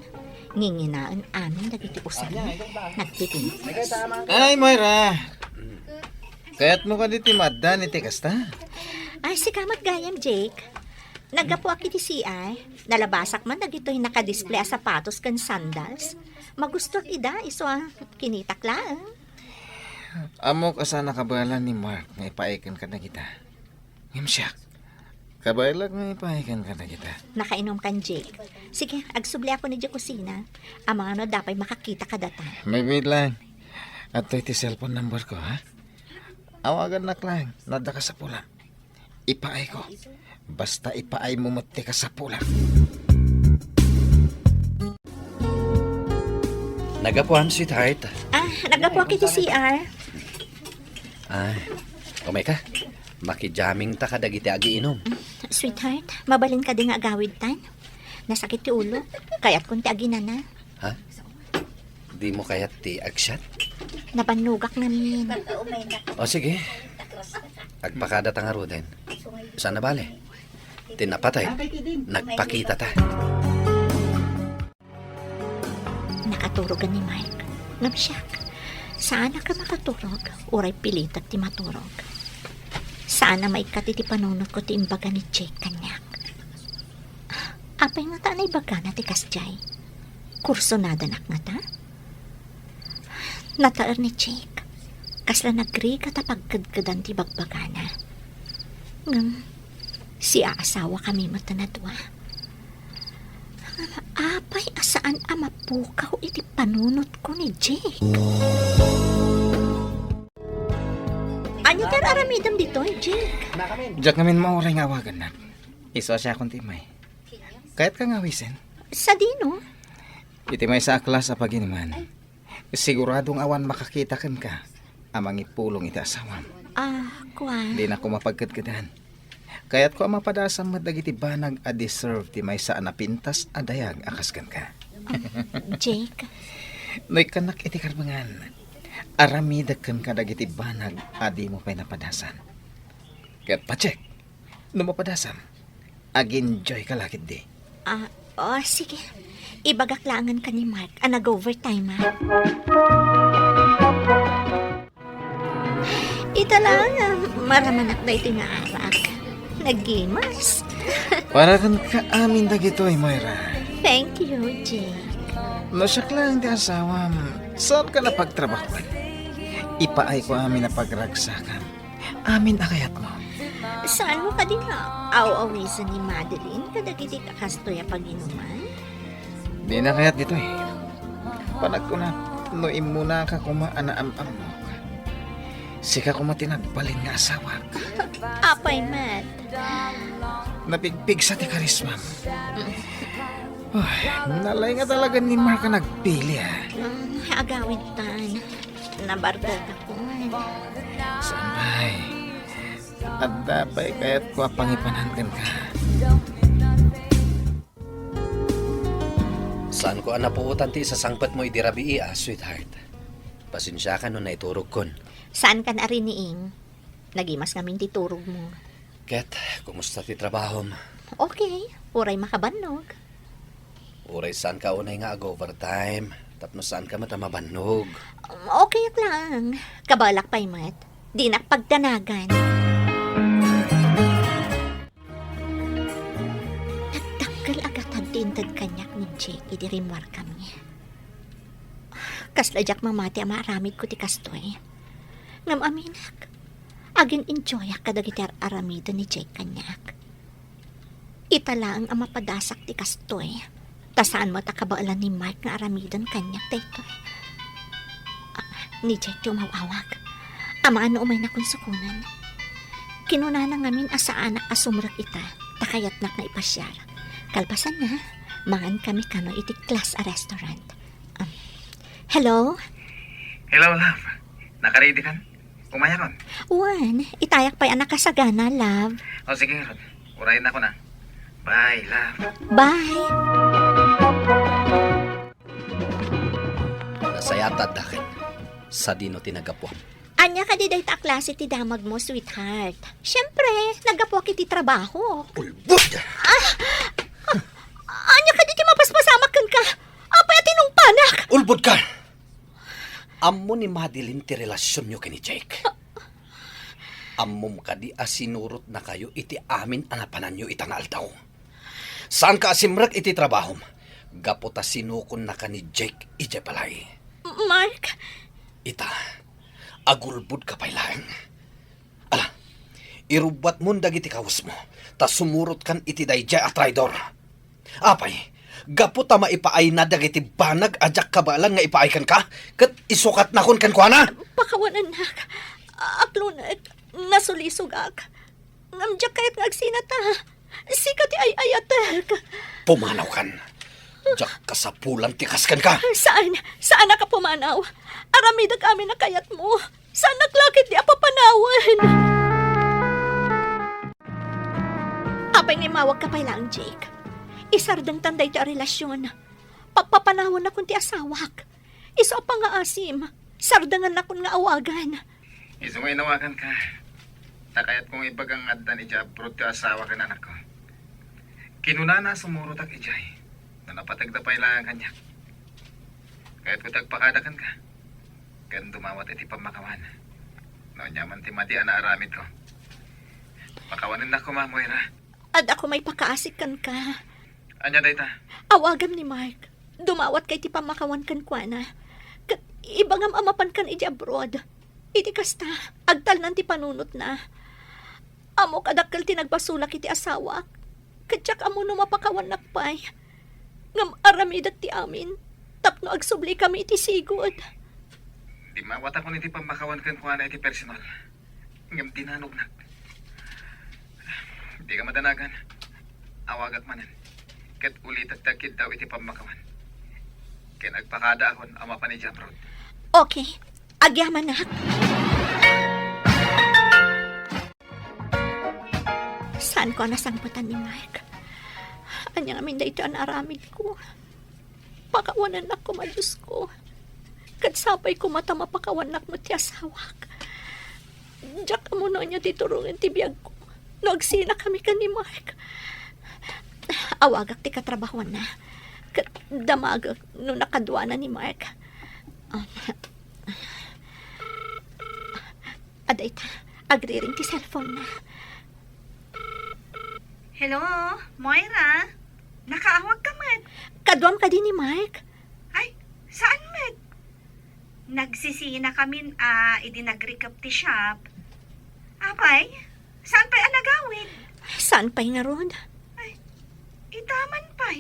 Nginginaen amin dagiti usana. Nagpipintas. Ay, Moira! Kayatmo kadi ti maaddan iti kasta? Ay, sika met gayam, Jake. Naggapuak iti C R. Nalabasak man dagitoy nakadisplay a sapatos ken sandals. Magustuak ida, isu a kinitak laeng. Ammok a saan a kabaelan ni Mark nga ipaay kenka dagita. Ngem siak, kabaelak nga ipaay kenka dagita. Nakainumkan, Jake. Sige, agsubliakon idiay kusina. Amangan no adda pay makakita kadata. Mabiit lang. Adtoy ti cellphone number ko, ha? Awagannak lang no adda kasapulam. Ipaayko. Basta ipaaymo met ti kasapulam. Naggapuam, sweetheart? Ah, naggapuak iti C R. Ah, umayka. Makijamming ta kadagiti agiinum. Sweetheart, mabalin kadi nga agawidtan? Nasakit ti ulo. Kayatkon ti aginana. Ha? Dimo kayat ti agsiat? Nabannogak ngamin. O sige. Agpakada ta ngaruden. Saan a bale? Ti napatay, nagpakita ta. Nakaturog ni Mike. Ngem siak, saanak a makaturog, uray pilitek ti maturog. Saan a maikkat iti panunotko ti imbaga ni Jake kaniak. Apay ngata a naibagana ti kasdiay? Kursunadanak ngata? Nataer ni Jake. Kasla nagrigat a pagkedkedan ti bagbagana. Ngem, siaasawakami met a dua. Apay a saan a mapukaw iti panunotko ni Jake? Ania ti ar-aramidem ditoy, Jake? Diak ngamin mauray nga awagannak. Isu a siakon ti immay. Kayatka nga awisen? Sadino? Iti maysa a klas a paginiman. Siguradong awan makakita kenka a mangipulong iti asawam. Ah, kuan. Dinak koma pagkedkedan. Kayatko a mapadasam met dagiti banag a deserve ti maysa a napintas a dayag a kas kenka. Ah, Jake. No ikkannak iti karbengan, aramidek kenka dagiti banag a dimo pay napadasan. Ket pacheck, no mapadasam, ag-enjoy ka la ketdi. Ah, oh, sige. Ibagak laengen ken ni Mark a nag-overtime, ha? Ita laeng, ah, maramanak daytoy nga arak. Naggimas. Para kenka amin dagitoy, Moira. Thank you, Jake. No siak laeng ti asawam, saanka a pagtrabahoan? Ipaayko amin a pagragsakam. Amin a kayatmo. Saanmo kadi nga aw-awisen ni Madeline kadagiti kakastoy a panginuman? Dina kayat ditoy. Panagkunak, no immunaka koma a naam-ammok, sika koma ti nagbalin nga asawak. Apay met? Napigpigsa ti karismam. Ay, nalaing nga talaga ni Mark a nagpili, ah. Mm, agawidtan. Nabargagakon. Saan pay? Adda pay kayatko a pangipanan kenka. Saanko a napuotan ti isasangpetmo idi rabii, ah, sweetheart. Pasensiakan no naiturogkon. Saankan a riniing. Nagimas ngamin ti turogmo. Ket, kumusta ti trabahom? Okay, uray makabannog. Uray saanka unay nga ag-overtime, tapno saanka met a mabannog. Okay ak laeng. Kabaelak pay met. Dinak pagdanagan. Nagdakkel a gatad ti inted kaniak ni Jake idi rimmuarkami. Kasla diak mamati a maaramidko ti kastoy. Ngem aminek, agin-enjoyak kadagiti ar-aramiden ni Jake kaniak. Ita laeng a mapadasak ti kastoy, ta saan met a kabaelan ni Mark nga aramiden kaniak daytoy. Ah, ni Jake ti umaw-awag. Amangan no umaynakon sukonen. Kinunana ngamin a saanak a sumrek ita, ta kayatnak nga ipasiar. Kalpasanna, mangankami kano iti class a restaurant. Um, hello? Hello, love. Nakaready kan? Umayakon. Wen, itayak pay a nakasagana, love. O, sige, ngarud. Urayennakon a. Bye, love. Bye. Nasayat ta adda ken. Sadino ti naggapuam? Ania kadi dayta a klase ti damagmo, sweetheart? Siempre, naggapuak iti trabaho. Ulbod! Ah! Ah! Ania kadi ti mapaspasamak kenka? Apay a tinungpanak? Ulbod ka! Ammo ni Madeline ti relasionyo ken ni Jake. Ammom kadi a sinurotnakayo iti amin a napananyo ita nga aldaw? Saanka a simrek iti trabahom gapu ta sinukonnaka ni Jake idiay balay. Mark? Ita, agulbodka pay laeng. Ala, irubbuatmon dagiti kawesmo, ta sumurotkan iti daydiay a traidor. Apay, gapu ta maipaayna dagiti banag a diak kabaelan nga ipaay kenka, ket isukatnakon kenkuana? Pakawanennak. Aklonek, nasulisogak. Ngem diak kayat nga agsinata. Sika ti ay-ayatek. Pumanawkan. Diak kasapulan ti kas kenka. Saan? Saanak a pumanaw? Aramidek amin a kayatmo. Saanak la ketdi a papanawen. Apay nga immawagka pay laeng, Jake? Isardengtan daytoy a relasion. Pappapanawennakon ti asawak. Isu a pangngaasim, sardengennakon nga awagan. Isu nga inawaganka, ta kayatko nga ibaga nga addan idiay abroad ti asawa ken anakko. Kinunana a sumurotak idiay, no napategda pay laeng kaniak. Kayatko ti agpakada kenka, ken dumawat iti pammakawan. No ania man ti madi a naaramidko, pakawanennak koma, Moira. Adda koma ipakaasik kenka. Ania dayta? Awagam ni Mark. Dumawatka iti pammakawan kenkuana. Ket ibagam a mapankan idiay abroad. Iti kasta, agtalnan ti panunotna. Ammok a dakkel ti nagbasolak iti asawak. Ket diak ammo no mapakawannak pay. Ngem aramidek ti amin tapno agsublikami iti sigud. Dimawatakon iti pammakawan kenkuana iti personal. Ngem dinanognak. Dika madanagan. Awagak manen. Ket ulitek ti agkiddaw iti pammakawan. Ken agpakadaakon a mapan idiay abroad. Okay. Agyamanak. Saanko a nasangpetan ni Mark? Ania ngamin daytoy a naaramidko? Pakawanennak koma, Diosko. Ket sapay koma ta mapakawannak met ti asawak. Diak ammo no ania ti turongen ti biagko no agsinakami ken ni Mark. Awagak ti katrabahuanna. Ket damagek no nakaduana ni Mark. Um, adda ita, agriring ti cellphone-na. Hello, Moira? Nakaawag ka met? Kaduam kadi ni Mark? Ay, saan met? Nagsisina kamin a idi nagrikep ti shop. Apay, saan pay a nagawid? Saan pay ngarud? Ay, ita man pay.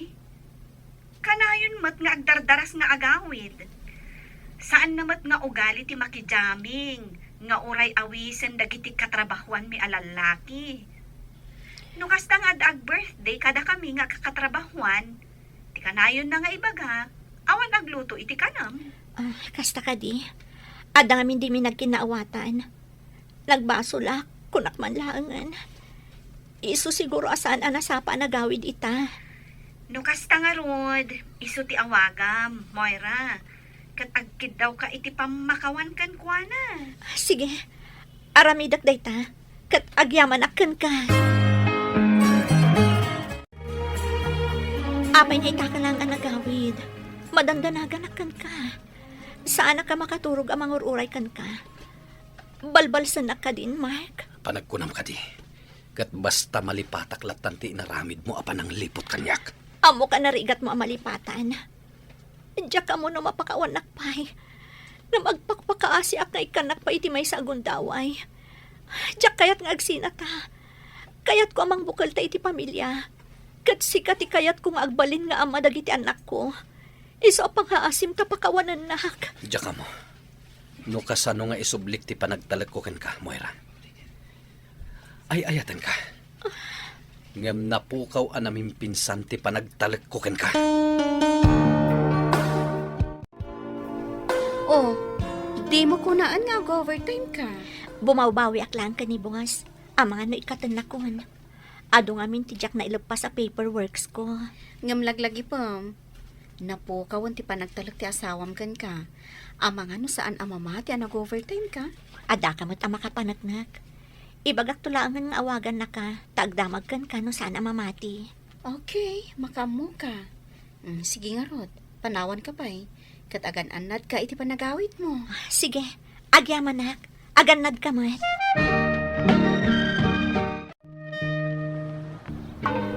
Kanayon met nga agdardaras nga agawid. Saanna met nga ugali ti makijaming nga uray awisen dagiti katrabahuanmi a lallaki. No kasta nga adda ag-birthday kadakami nga kakatrabahuan, ti kanayonna nga ibaga, awan agluto iti kanam. Ah, kasta kadi. Adda ngamin dimi nagkinnaawatan. Nagbasolak, kunak man laengen. Isu siguro a saan a nasapa a nagawid ita. No kasta ngarud, isu ti awagam, Moira. Ket agkiddawka iti pammakawan kenkuana. Sige, aramidek dayta, ket agyamanak kenka. Apay nga ita ka laeng a nagawid? Madandanaganak kenka. Saanak a makaturog a mangur-uray kenka. Balbalsennak kadin, Mark? Panagkunam kadi. Ket basta malipatak lattan ti inaramidmo a panangliput kaniak. Ammok a narigatmo a malipatan. Diak ammo no mapakawannak pay. Ngem agpakpakaasiak nga ikkannak pay iti maysa a gundaway. Diak kayat nga agsinata. Kayatko a mangbukelta iti pamilia. Ket sika ti kayatko nga agbalin nga ama dagiti annakko. Isu a pangaasim ta pakawanennak. Diak ammo no kasano nga isublik ti panagtalekko kenka, Moira. Ay-ayatenka. Ngem napukaw a namimpinsan ti panagtalekko kenka. Oh, dimo kunaan nga ag-overtime ka. Bumawbawiak laeng ken ni boss. Amangan no ikkatennakon. Adu ngamin ti diak naileppas a paperworks ko. Ngem laglagipem, napukawen ti panagtalek ti asawam kenka. Amangan no saan a mamati a nag-overtime ka. Addaka met a makapaneknek. Ibagakto laengen nga awagannaka, ta agdamag kenka no saan a mamati. Okay, makaammoka. Mm, sige ngarud, panawanka pay, ket agan-annadka iti panagawidmo. Sige, agyamanak, agannadka met.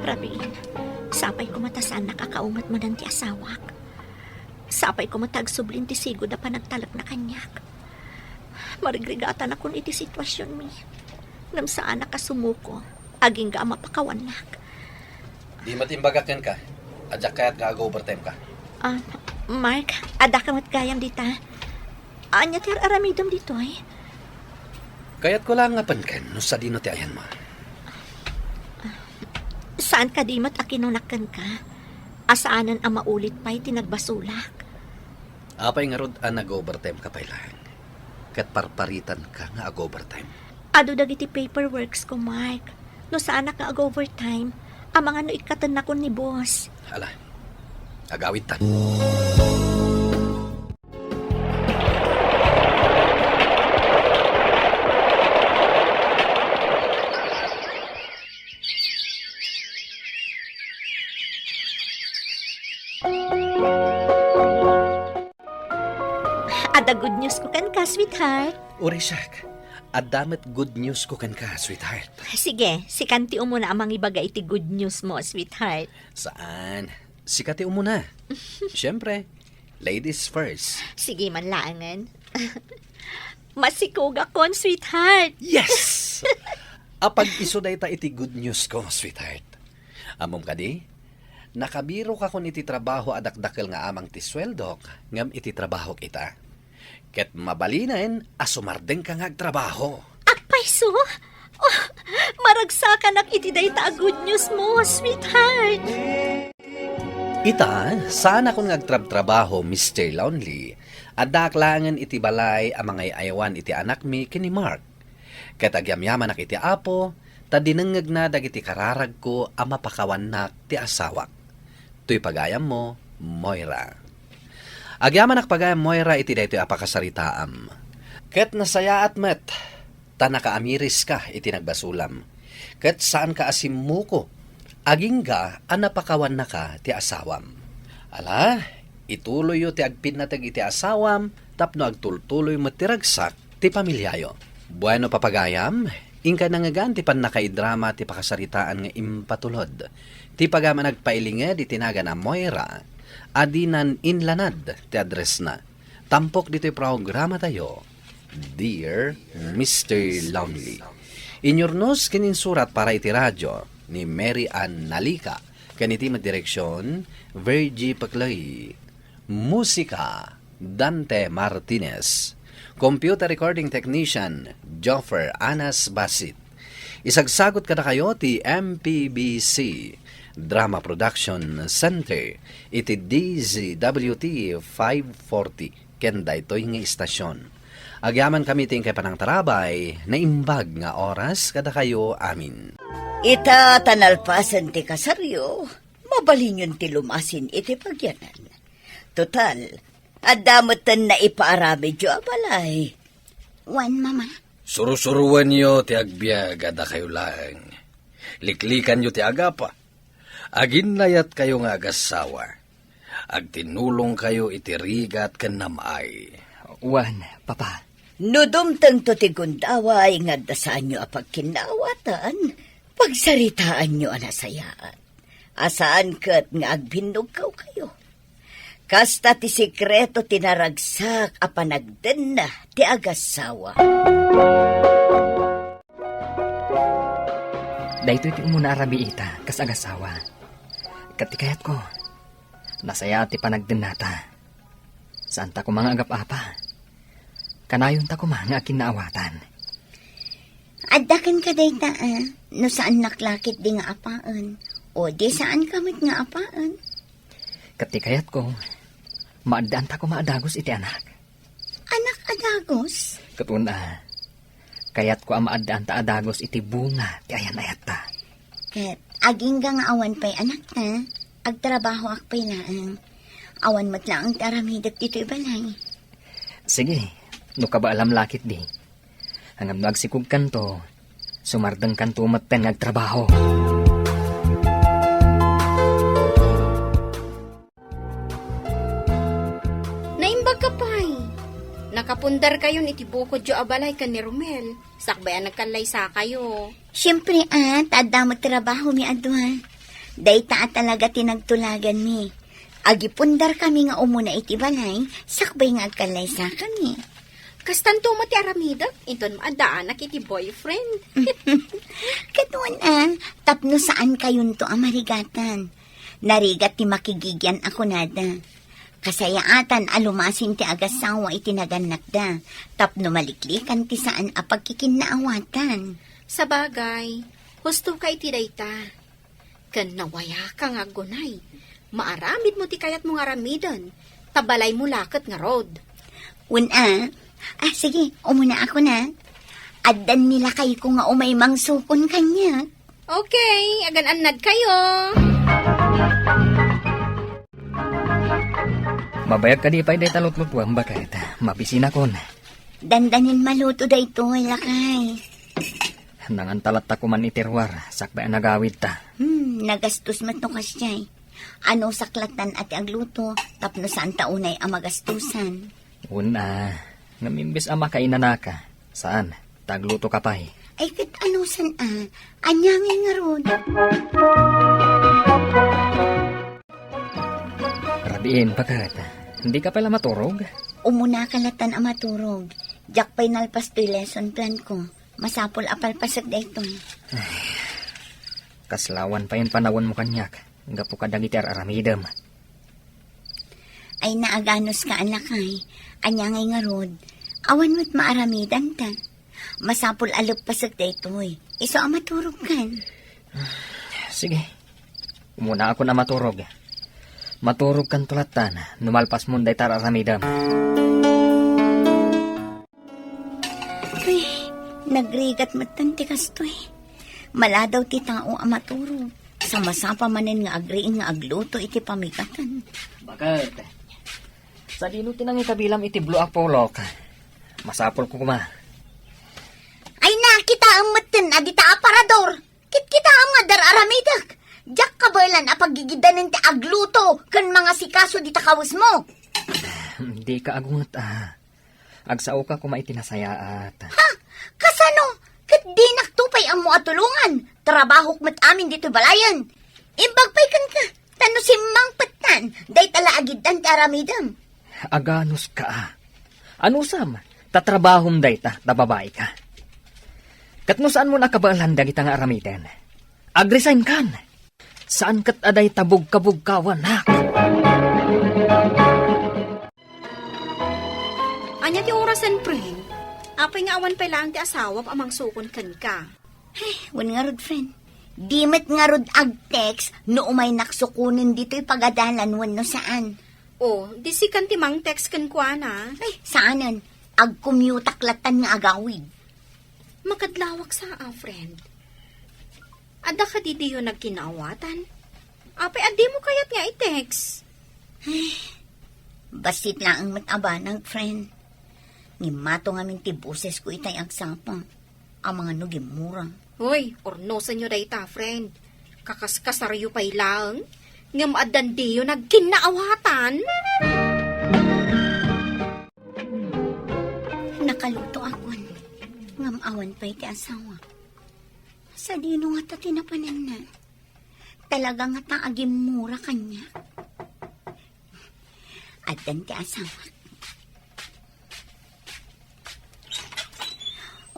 Rabiin, sapay koma ta saannak a kaumat manen ti asawak. Sapay koma ta agsublin ti sigud a panagtalekna kaniak. Marigrigatanakon iti situasionmi. Ngem saanak a sumuko, agingga a mapakawannak. Di met imbagak kenka a diak kayat nga ag-overtime ka. Ah, Mark, addaka met gayam dita. Ania ti ar-aramidem ditoy? Kayatko laeng nga penken no sadino ti ayanmo. Saan kadi met a kinunak kenka a saanen a maulit pay ti nagbasolak? Apay ngarud a nag-overtime ka pay laeng? Ket parparitanka nga ag-overtime. Adu dagiti paperworks ko, Mark. No saanak nga ag-overtime, amangan no ikkatennakon ni boss. Ala, agawidtan. Adda good news ko kenka, sweetheart. Uray siak, adda met good news ko kenka, sweetheart. Sige, sikan ti umuna a mangibaga iti good news mo, sweetheart. Saan? Sika ti umuna. Siyempre, ladies first. Sige man laengen. Masikogakon, sweetheart. Yes! Apag isu dayta iti good news ko, sweetheart. Ammom kadi? Nakabirokakon iti trabaho a dakdakkel nga amang ti sueldok, ngem iti trabahok ita. Ket mabalinen a sumardengka nga agtrabaho. Apay, so? Oh, maragsakanak iti dayta a good news mo, sweetheart. Ita, saanakon nga agtrabtrabaho, Mister Lonely. Addaak laengen iti balay a mangay-aywan iti anakmi ken ni Mark. Ket agyamyamanak iti Apo, ta dinengngegna dagiti kararagko a mapakawannak ti asawak. Toy pagayammo, Moira. Agyamanak pagayam, Moira, iti daytoy a pakasaritaam. Ket nasayaat met, ta nakaamiriska iti nagbasolam. Ket saanka a simmuko Agingga a napakawannaka ti asawam. Ala, ituloyyo ti agpinnateg iti asawam tapno agtultuloy met ti ragsak ti pamiliayo. Bueno, papagayam, inkay nangngegan ti pannakaidrama ti pakasaritaan nga impatulod ti pagayam a nagpailinged iti nagan a Moira a dinan inlanad ti addressna. Tampok ditoy programatayo, Dear Mister Lonely. Inyurnos ken insurat para iti radio ni Mary Ann Nalica, ken iti met direksion, Virgie Paclay. Musika, Dante Martinez. Computer recording technician, Joffer Anas Basit. Isagsagot kadakayo ti M P B C Drama Production Center iti D Z W T five forty ken daytoy nga istasion. Agyamankami ti inkay panangtarabay, naimbag nga oras kadakayo amin. Ita ta nalpasen ti kasaryo, mabalinyon ti lumasin iti pagyanan. Total, adda metten naipaaramidyo a balay. Wen, Mama. Sursuruenyo ti agbiag a dakayo laeng. Liklikanyo ti agapa. Aginnayatkayo nga agassawa. Agtinnulongkayo iti rigat ken nam-ay. Wen, Papa. No dumtengto ti gundaway nga adda saanyo a pagkinnaawatan, pagsaritaanyo a nasayaat. A saan ket nga agbinnugkawkayo. Kasta ti sekreto ti naragsak a panagdenna ti agassawa. Daytoy ti umuna a rabiita kas agassawa. Ket ti kayatko, nasayaat ti panagdennata. Saanta koma nga agap-apa. Kanayonta koma nga akinnaawatan. Adda kenka dayta, a, no saannak la ketdi nga apaen, o di saanka met nga apaen. Ket ti kayatko, maaddaanta koma a dagus iti anak. Anak a dagus? Ket wen a, kayatko a maaddaanta a dagus iti bunga ti ayan-ayatta. Ket agingga nga awan pay anakta, agtrabahoak pay laeng. Awan met laeng ti aramidek ditoy balay. Sige, no kabaelam la ketdi. Ngem no agsikogkanto, sumardengkanto metten nga agtrabaho. Naimbagka pay. Nakapundarkayon iti bukodyo a balay ken ni Romel, sakbay a nagkallaysakayo. Siempre, a, ta adda met trabahomi a dua. Dayta a talaga ti nagtulaganmi. Agipundarkami nga umuna iti balay, sakbay nga agkallaysakami. Kastanto met ti aramidek, inton maaddaanak iti boyfriend. Ket wen a, tapno saankayonto a marigatan. Narigat ti makigigian a kunada. Kasayaatan a lumasin ti agassawa iti nagannakda, tapno maliklikan ti saan a pagkikinnaawatan. Sabagay, husto ka iti dayta. Ken nawayaka nga aggunay, maaramidmo ti kayatmo nga aramiden, ta balaymo la ket ngarud. Wen a. A, sige, umunaakon a. Addan ni lakayko nga umay mangsukon kaniak. Okay, agan-annadkayo. Mabayag kadi pay dayta lutlutuam, baket? Mabisinakon. Dandanin maluto daytoy, lakay. Nanganta latta koman iti ruar, sakbay a nagawidta. Hmm, nagastos met no kasdiay. Anusak lattan a ti agluto, tapno saanta unay a magastosan. Wen a, ngem imbes a makainanaka, saan, ta aglutoka pay. Ay, ket anusan a, ania ngay ngarud? Rabiin, baket. Dika pay la maturog? Umunaka lattan a maturog. Diak pay nalpas toy lesson plan ko. Masapul a palpasek daytoy. Ay, kasla awan pay impanawenmo kaniak, gapu kadagiti ar-aramidem. Ay, naaganos ka, lakay. Ania ngay ngarud? Awan met maaramidanta. Masapul a leppasek daytoy. Isu a maturogkan. Sige. Umunaakon a maturog. Maturogkanto lattan no malpasmon dayta ar-aramidem. Uy, nagrigat metten ti kastoy. Maladaw ti tao a maturog. Sa masapa manen nga agriing nga agluto iti pamigatan. Baket. Sadino ti nangitabilam iti blue a polok? Masapulko koma. Ay, nakitaem metten a dita aparador. Kitkitaem nga dar-aramidek. Diak kabaelan a paggigidanen ti agluto ken mangasikaso dita kawesmo. Dika agunget a. Agsaoka koma iti nasayaat. Ha? Kasano? Ket dinakto pay ammo a tulongan. Trabahok met amin ditoy balayen. Imbag pay kenka, ta no simmangpettan, dayta la agiddan ti aramidem. Aganuska a. Anusam, ta trabahom dayta, ta babaika. Ket no saanmo a kabaelan dagita nga aramiden, agresign kan. Saan ket a dayta bugkabugkawanak. Ania ti orasen, friend? Apay nga awan pay laeng ti asawam a mangsukon kenka? Ay, wen ngarud, friend. Di met ngarud ag-text no umaynak sukonen ditoy pagadalan wenno saan. O, di sikan ti mang-text kenkuana? Ay, saanen. Agcommute-ak lattan nga agawid. Makadlawak sa a, friend. Adda kadi diyo nagkinaawatan? Apay a dimo kayat nga i-text? Ay, bassit laeng met a banag, friend. Ngimmato ngamin ti bosesko itay agsapa. Amangan no gimmura. Hoy, urnosenyo dayta, friend. Kakaskasaryo pay laeng, ngem addan diyo nagkinnaawatan? Nakalutoakon, ngem awan pay ti asawa. Sadino ngata ti napananna? Talaga ngata a gimmura kaniak? Addan ti asawak.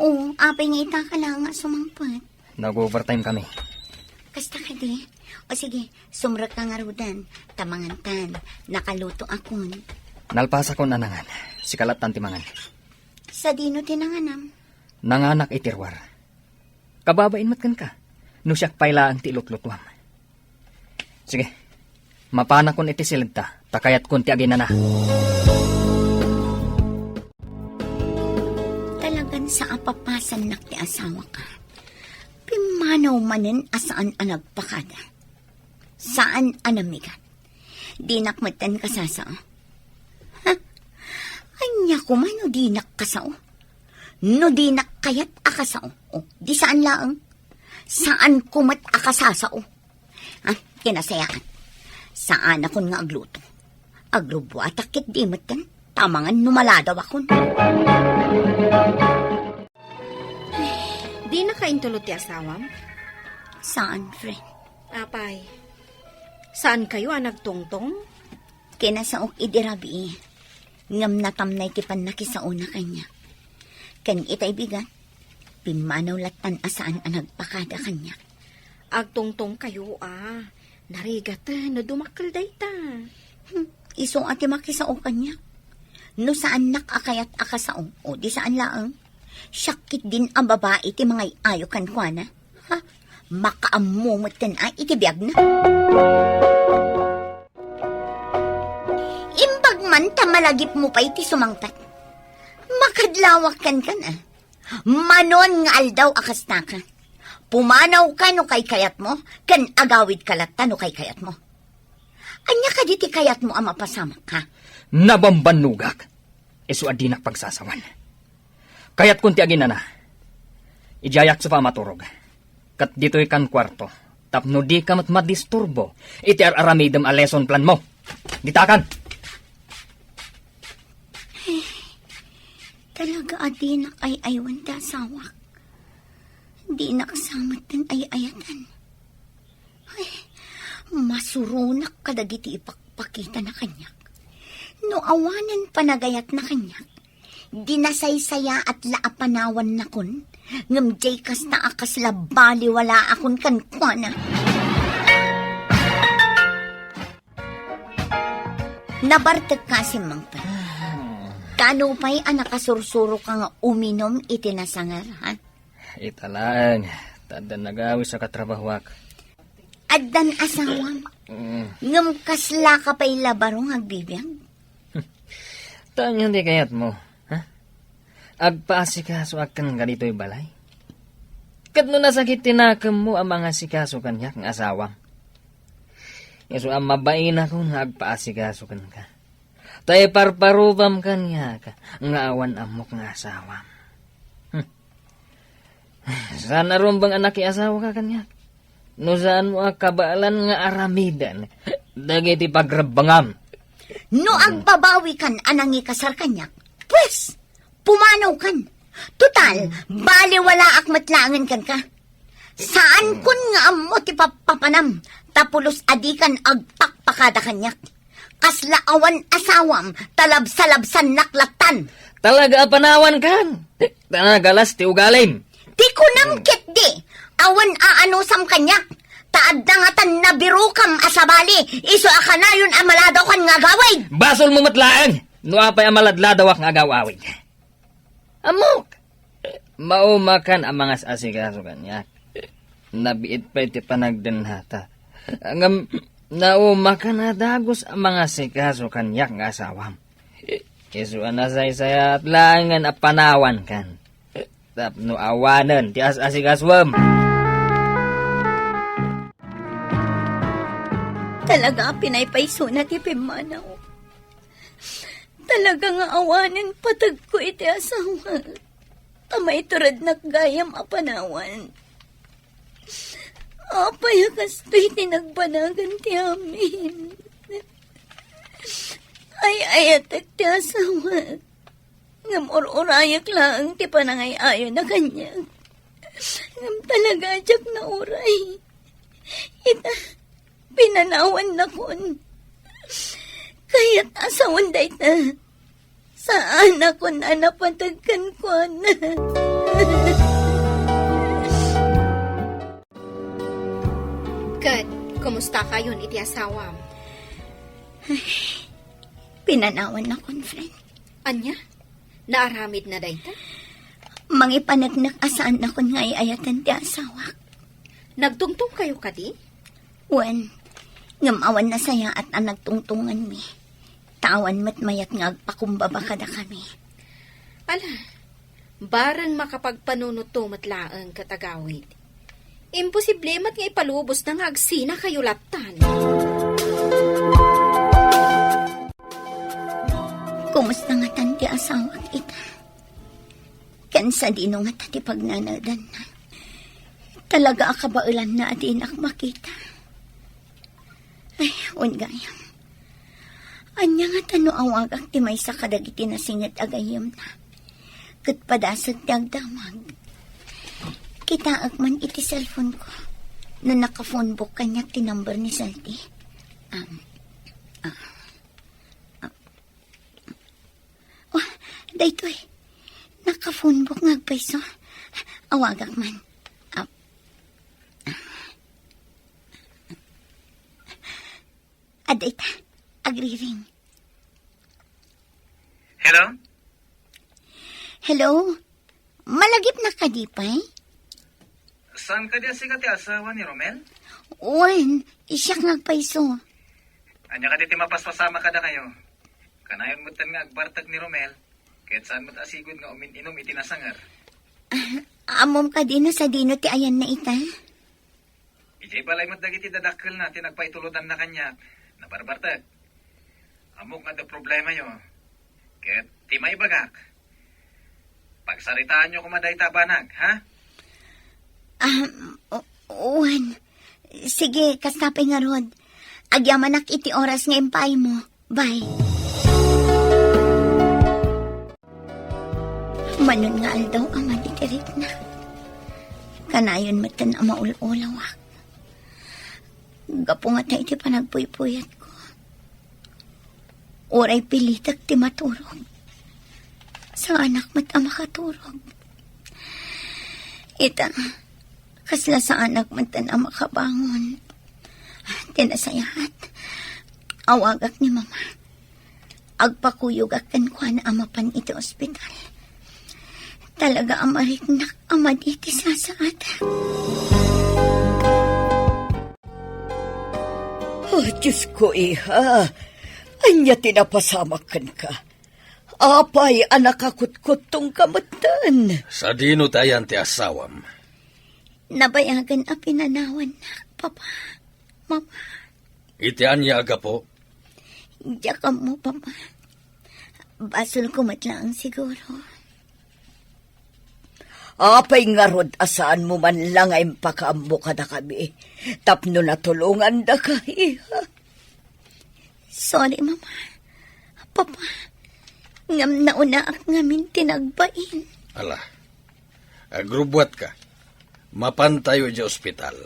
O, apay nga ita ka laeng nga sumangpet? Nag-overtime kami. Kasta kadi? O sige, sumrekka ngaruden, ta mangantan, nakalutoakon. Nalpasakon a nangan. Sika lattan ti mangan. Sadino ti nanganam? Nanganak iti ruar. Kababain met kenka, no siak pay laeng ti ilutlutuam. Sige, mapanakon iti siledta, ta kayatkon ti aginana. Talagan sa a papasannak ti asawak a. Pimmanaw manen a saan a nagpakada. Saan a namigat. Dinak metten kasasao. Ha? Ania koma no dinak kasao? No dinak kayat a kasao, o, di saan laeng. Saanko met a kasasao. Ha? Kinasayaan. Saanakon nga agluto. Agrubuatak ket di metten. Ta amangan no maladawakon. Dinaka intulod ti asawam? Saan, friend. Apay, saankayo a nagtungtong? Kinasaok idi rabii, ngem natamnay ti pannakisaona kaniak. Ken itay bigat, pimmanaw lattan a saan a nagpakada kaniak. Agtungtongkayo a, narigat no dumakkel dayta. Hmm, isu a ti makisao kaniak. No saannak a kayat a kasao, o di saan laeng. Siak ketdin a babai ti mangay-ayo kenkuana. Ha? Makaammo metten a iti biagna. Imbag man ta malagipmo pay ti sumangpet. Makadlawak kenkan a. Manon nga aldaw a kastaka. Pumanawka no kaykayatmo, ken agawidka latta no kaykayatmo. Ania kadi ti kayatmo a mapasamak, ha? Nabambannogak. Isu a dinak pagsasawan. Kayatkon ti aginana. Idiayak sa pamaturog. Ket ditoy kan kuarto. Tapno dika met madisturbo iti ar-aramidem a lesson plan mo. Ditakan! Talaga a dinak ay-aywan ti asawak. Dinak sa metten ay-ayatan. Ay, masuronak kadagiti ipakpakitana kaniak. No awanen panagayatna kaniak, di nasaysayaat la a panawannakon, ngem diay kasta a kasla baliwalaakon kenkuana. Nabartek ka, Simmangpet. Kano pay a nakasursuroka nga uminom iti nasangar, ha? Ita laeng, ta addan nagawis a katrabahoak. Addan asawam. Mm. Ngem kasla ka pay la baro nga agbibiag? Ta ania ti kayatmo, ha? Agpaasikasoak kenka ditoy balay? Ket no nasakit ti nakemmo a mangasikaso kaniak nga asawam, isu a mabainakon nga agpaasikaso kenka. Ta iparparubam kaniak nga awan ammok nga asawam. Hmm. Saan a rumbeng a nakiasawaka kaniak? no saanmo a kabaelan nga aramiden dagiti pagrebbengam. No agbabawikan a nangikasar kaniak, pues, pumanawkan. Total, baliwalaak met laengen kenka. Saankon nga ammo ti pappapanam, ta pulos a dikan agpakpakada kaniak. Kasla awan asawam, ta labsalabsannak lattan. Talaga a panawankan. Ta nagalas ti ugalim. Ti kunam ketdi, awan aanusam kaniak. Ta adda ngatan nabirokam a sabali, isu a kanayon a maladawkan nga agawid. Basolmo met laeng, no apay a maladladawak nga agawawid. Ammok, maumakan a mangas-asikaso kaniak. Nabiit pay ti panagdennata. Ngem naumakan a dagus a mangasikaso kaniak nga asawam. Isu a nasaysayaat laengen a panawankan. Tapno awanen ti as-asikasuem. Talaga a pinaypaysona ti pimmanaw. Talaga nga awanen patagko iti asawa. Ta maiturednak gayam a panawan. Apay a kastoy ti nagbanagan ti amin? Ay-ayatek ti asawak. Ngem ur-urayek laeng ti panangay-ayona kaniak. Ngem talaga a diak nauray. Ita, pinanawannakon. Kayat a sawen dayta. Saanakon a napateg kenkuana. Ket, kumustakayon iti asawam? Ay, pinanawannakon, friend. Ania? Naaramidna dayta? Mangipaneknek a saannakon nga ay-ayaten ti asawak. Nagtungtongkayo kadi? Wen, ngem awan nasayaat a nagtungtonganmi. Ta awan met mayat nga agpakumbaba kadakami. Ala, bareng makapagpanunotto met laeng ket agawid. Imposible met nga ipalubosna nga agsinakayo lattan. Kumusta ngatan ti asawak ita? Ken sadino ngata ti pagnanaedanna? Talaga a kabaelanna a dinak makita. Ay, wen gayam. Ania ngata no awagak ti maysa kadagiti nasinged a gayyemna? Ket padasek ti agdamag. Kitaek man iti cellphone ko. No naka-phone book kaniak ti number ni Salty. Um, ah. Oh, daytoy. Naka-phone book nga agpayso. Awagak man. Ah. Adda ita. Agriring. Hello? Hello? Malagipna kadi pay? Saan kadi a sika ti asawa ni Romel? Wen, siak nga agpayso. Ania kadi ti mapaspasamak kadakayo? Kanayon metten nga agbartek ni Romel, ket saan met a sigud nga umin-inum iti nasanger. Ah, ammom kadi no sadino ti ayanna ita? Idiay balay met dagiti dadakkelna ti nagpaitulodanna kaniak, nabarbartek. Ammok nga adda problemayo. Ket ti maibagak, pagsaritaanyo koma dayta a banag, ha? Ah, o-, wen. Sige, kasta pay ngarud. Agyamanak iti oras nga impaaymo. Bye. Manon nga aldaw a madi ti rikna. Kanayon metten a maul-ulawak. Gapu ngata iti panagpuypuyatko. Uray pilitek ti maturog. Saanak met a makaturog. Ita, kasla saanak metten a makabangon. Ti nasayaat, awagak ni Mama. Agpakuyogak kenkuana a mapan iti ospital. Talaga a mariknak a madi ti sasaad. Oh, Diosko, iha, ania ti napasamak kenka? Apay a nakakutkuttongka metten? Sadino ti ayan ti asawam? Nabayagen a pinanawannak, Papa, Mama. Iti ania a gapu? Diak ammo, Papa. Basolko met laeng siguro. Apay ngarud a saanmo man la nga impakaammo kadakami tapno natulongandaka, iha? Sorry, Mama. Papa, ngem naunaak ngamin ti nagbain. Ala, agrubbuatka. Mapantayo idiay ospital.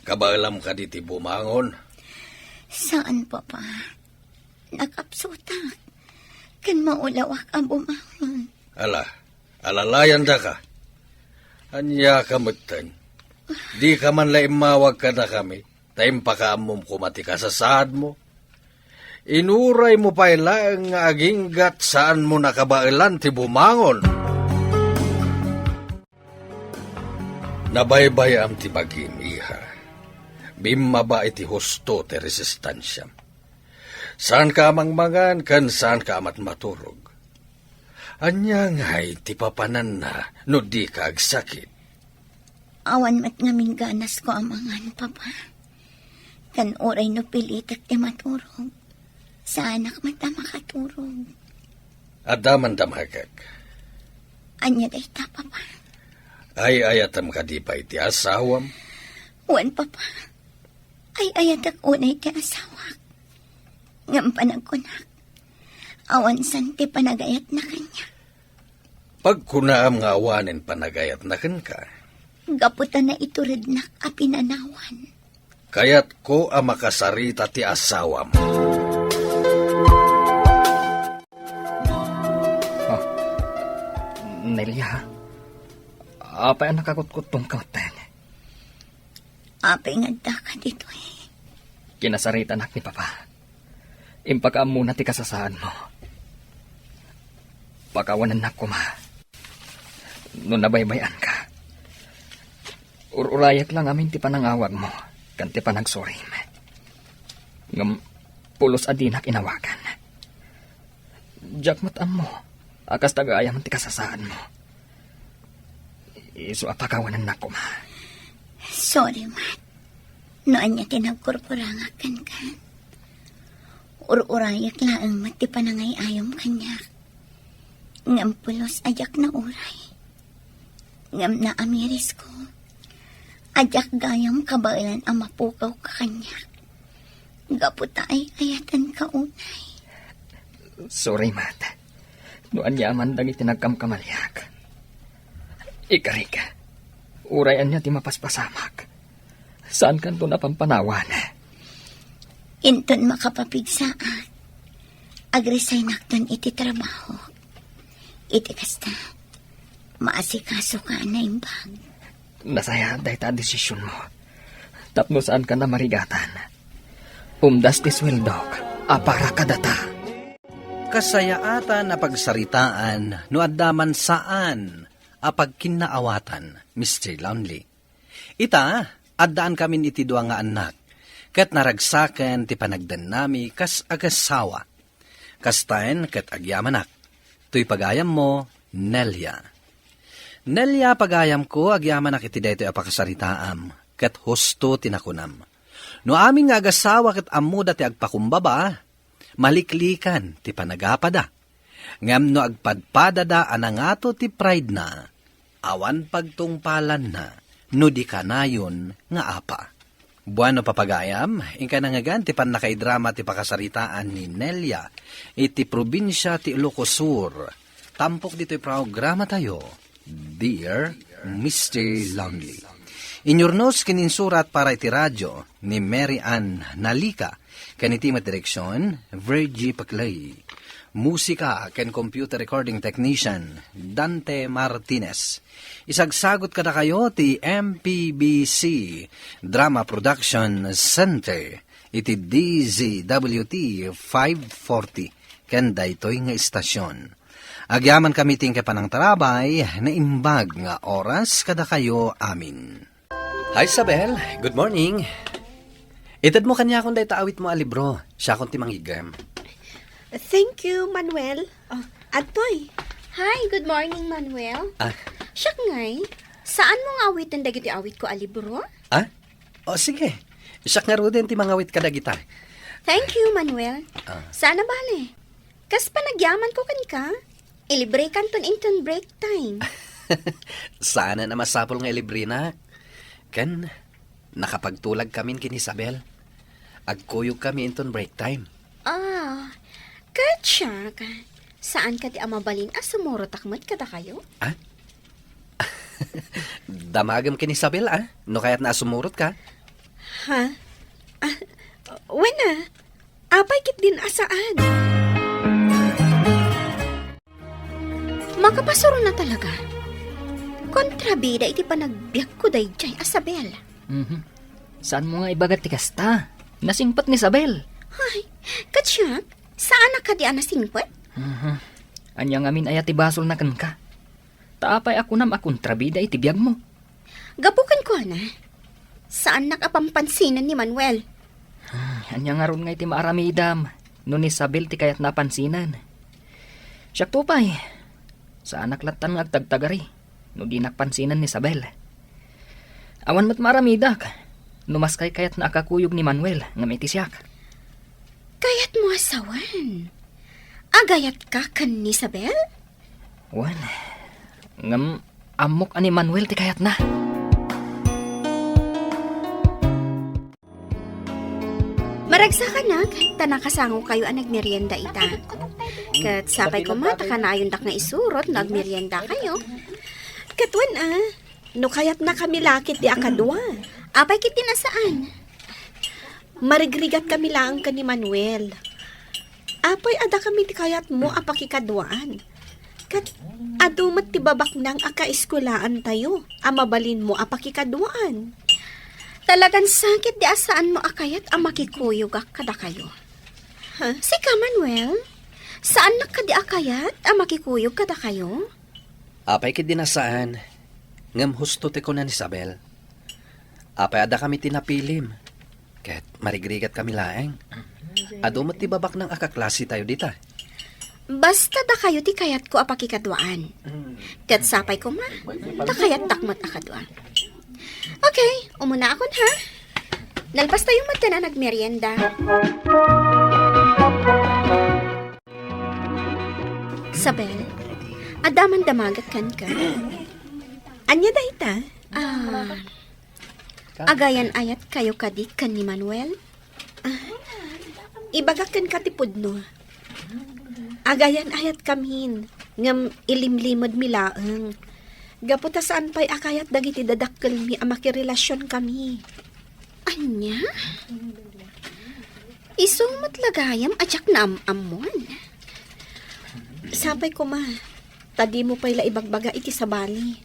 Kabaelam kadi ti bumangon? Saan, Papa. Nakapsutak. Ken maulawak a bumangon. Ala, alalayandaka. Ania ka metten? Dika man la immawag kadakami, ta impakaammom koma ti kasasaadmo. Inuraymo pay laeng nga aginggat saanmo nakabaelan ti bumangon. Nabaybay-am ti bagim, iha. Bimmaba iti husto ti resistansiam. Saanka a mangmangan ken saanka a mat-, maturog. Ania ngay ti papananna no dika agsakit? Awan met ngamin ganasko a mangan, Papa. Ken uray no pilitek ti maturog, saanak met a makaturog. Adda man damagek. Ania dayta, Papa? Ay-ayatem kadi pay ti asawam? Wen, Papa. Ay-ayatek unay ti asawak. Ngem panagkunak, awan san ti panagayatna kaniak. Pagkunaam nga awanen panagayatna kenka. Gapu ta naiturednak a pinanawan. Kayatko a makasarita ti asawam. Ah, Nelia, apay a nakakutkuttongka metten? Apay nga addaka ditoy? Kinasaritanak ni Papa. Impakaammona ti kasasaadmo. Pakawanennak koma no nabaybay-anka. Ur-urayek la ngamin ti panangawagmo ken ti panagsurim. Ngem pulos a dinak inawagan. Diak met ammo a kasta gayam ti kasasaadmo. Isu a pakawanennak koma. Sorry, Mat. No ania ti nagkurkurangak kenka. Ur-urayek laeng met ti panangay-ayom kaniak. Ngem pulos a diak nauray. Ngem naamirisko a diak gayam kabaelan a mapukawka kaniak. Gapu ta ay-ayatenka unay. Sorry, Mat. No ania man dagiti nagkamkamaliak. Ikarik, uray ania ti mapaspasamak, saankanto a pampanawan. Inton makapapigsaak, agresignak ton iti trabaho. Iti kasta, maasikasoka a naimbag. Nasayaat dayta a desisionmo. Tapno saanka a marigatan. Umdas ti sueldok a para kadata. Kasayaatan a pagsaritaan no adda man saan a pagkinnaawatan, Mister Lonely. Ita, addaankamin iti dua nga annak, ket naragsaken ti panagdennami kas agasawa. Kastaen ket agyamanak. Toy pagayammo, Nelia. Nelia, pagayamko, agyamanak iti daytoy a pakasaritaam, ket husto ti nakunam. No amin nga agasawa ket ammoda ti agpakumbaba, maliklikan ti panagapada. Ngem no agpadpadada a nangato ti pride-na, awan pagtungpalanna no di kanayon nga apa. Bueno, papagayam, inka nangngegan ti pannakaidrama ti pakasaritaan ni Nelia iti probinsia ti Ilocos Sur. Tampok ditoy programatayo, Dear Mister Lonely. Inyurnos ken insurat para iti radio ni Mary Ann Nalica, ken iti met direksion, Virgie Paclay. Musika ken computer recording technician, Dante Martinez. Isagsagot kadakayo ti M P B C Drama Production Center iti D Z W T five forty ken daytoy nga istasyon. Agyamankami ti panangtarabay, naimbag nga oras kadakayo amin. Hi, Isabel. Good morning. Itedmo kaniakon dayta awitmo a libro. Siakon ti mangiggem. Thank you, Manuel. Oh, adtoy. Hi, good morning, Manuel. Ah. Siak ngay, saanmo nga awiten dagiti awitko a libro? Ah? O, sige. Siak ngaruden ti mangawit kadagita. Thank you, Manuel. Ah. Saan a bale. Kas panagyamanko kenka, ilibrekanton inton break time. Saanen a masapul nga ilibrinak. Ken nakapagtulag kamin ken Isabel. Agkuyog kami inton break time. Ah, ket siak, saan kadi a mabalin a sumurotak met kadakayo? Ah? Damagem ken Isabel, ah? No kayatna a sumurotka? Ha? Ah, wen a. Apay ketdin a saan? Makapasuron a talaga. Kontrabida iti panagbiagko daydiay a Isabel. Mhm. Saanmo nga ibaga ti kasta? Nasingpet ni Isabel. Ay, ket siak, saanak kadi a nasingpet? Mhm. Ania ngamin aya ti basolna kenka? Ta apay a kunam a kontrabida iti biagmo? Gapu kenkuana, saannak a pampansinan ni Manuel. Hmm, ania ngarud nga iti maaramidam no ni Isabel ti kayatna a pansinen? Siakto pay, saanak lattan nga agtagtagari no dinak pansinen ni Isabel. Awan met maaramidak no maskay kayatna a kakuyog ni Manuel ngem iti siak. Kayatmo a sawen? Agayatka ken ni Isabel? Wen, ngem ammok a ni Manuel ti kayatna. Maragsakanak, ta nakasangokayo a nagmerienda ita. Ket sapay koma ta kanayondak nga isurot no agmeriendakayo. Ket wen a, no kayatnakami la ketdi a kadua. Apay ketdin a saan? Marigrigatkami laeng ken ni Manuel. Apay a dakami ti kayatmo a pakikaduaan? Ket adu met ti babaknang a kaeskuelaantayo a mabalinmo a pakikaduaan. Talagan sakit di a saanmo a kayat a makikuyogak kadakayo. Ha? Sika, Manuel, saannak kadi a kayat a makikuyog kadakayo? Apay ketdin a saan, ngem husto ti kuna ni Isabel. Apay a dakami ti napilim? Ket marigrigatkami laeng. Adu met ti babaknang a kaklasetayo dita. Basta dakayo ti kayatko a pakikaduaan. Ket sapay koma, ta kayatdak met a kadua. Okay, umunaakon ha. Nalpastayo met a nagmerienda. Isabel, adda man damagek kenka. Ania dayta? Ah, agayan-ayatkayo kadi ken ni Manuel? Ah, ibagak kenka ti pudno. Agayan-ayatkamin, ngem ilimlimedmi laeng. Gapu ta saan pay a kayat dagiti dadakkelmi a makirelasionkami. Ania? Isu met la gayam a diak naam-ammon. Sapay koma, ta dimo pay la ibagbaga iti sabali.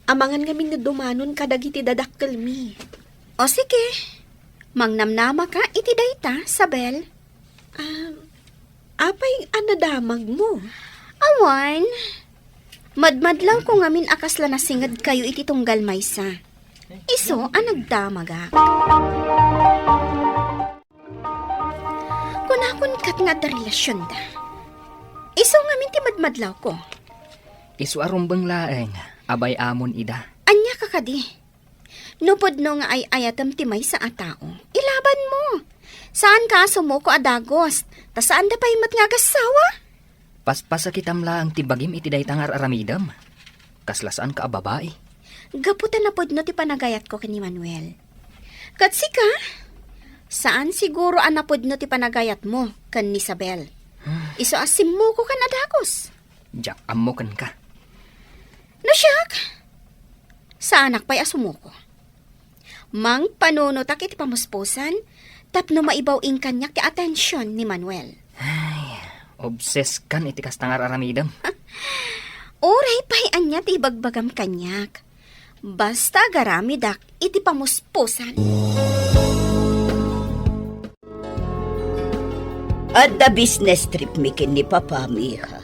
Amangan ngamin no dumanon kadagiti dadakkelmi. O sige, mangnamnamaka iti dayta, Isabel. Ah, apay a nadamagmo? Awan. Madmadlawko ngamin a kasla nasingedkayo iti tunggal maysa. Isu a nagdamagak. Kunakon ket nga adda relasionda. Isu ngamin ti madmadlawko. Isu a rumbeng laeng, abay amon ida. Ania ka kadi? No pudno nga ay-ayatem ti maysa a tao, ilabanmo. Saanka a sumuko a dagus, ta saanda pay met nga agassawa. Paspasakitam laeng ti bagim iti dayta nga ar-aramidem. Kasla saanka a babai. Gapu ta napudno ti panagayatko ken ni Manuel. Ket sika, saan siguro a napudno ti panagayatmo ken ni Isabel. Isu a simmukokan a dagus. Diak ammo kenka. No siak, saanak pay a sumuko. Mangpanunotak iti pamuspusan tapno maibaw-in kaniak ti atension ni Manuel. Ay, obses kan iti kasta nga ar-aramidem. Uray pay ania ti ibagbagam kaniak. Basta agaramidak iti pamuspusan. Adda business trip mi ken ni Papam, iha.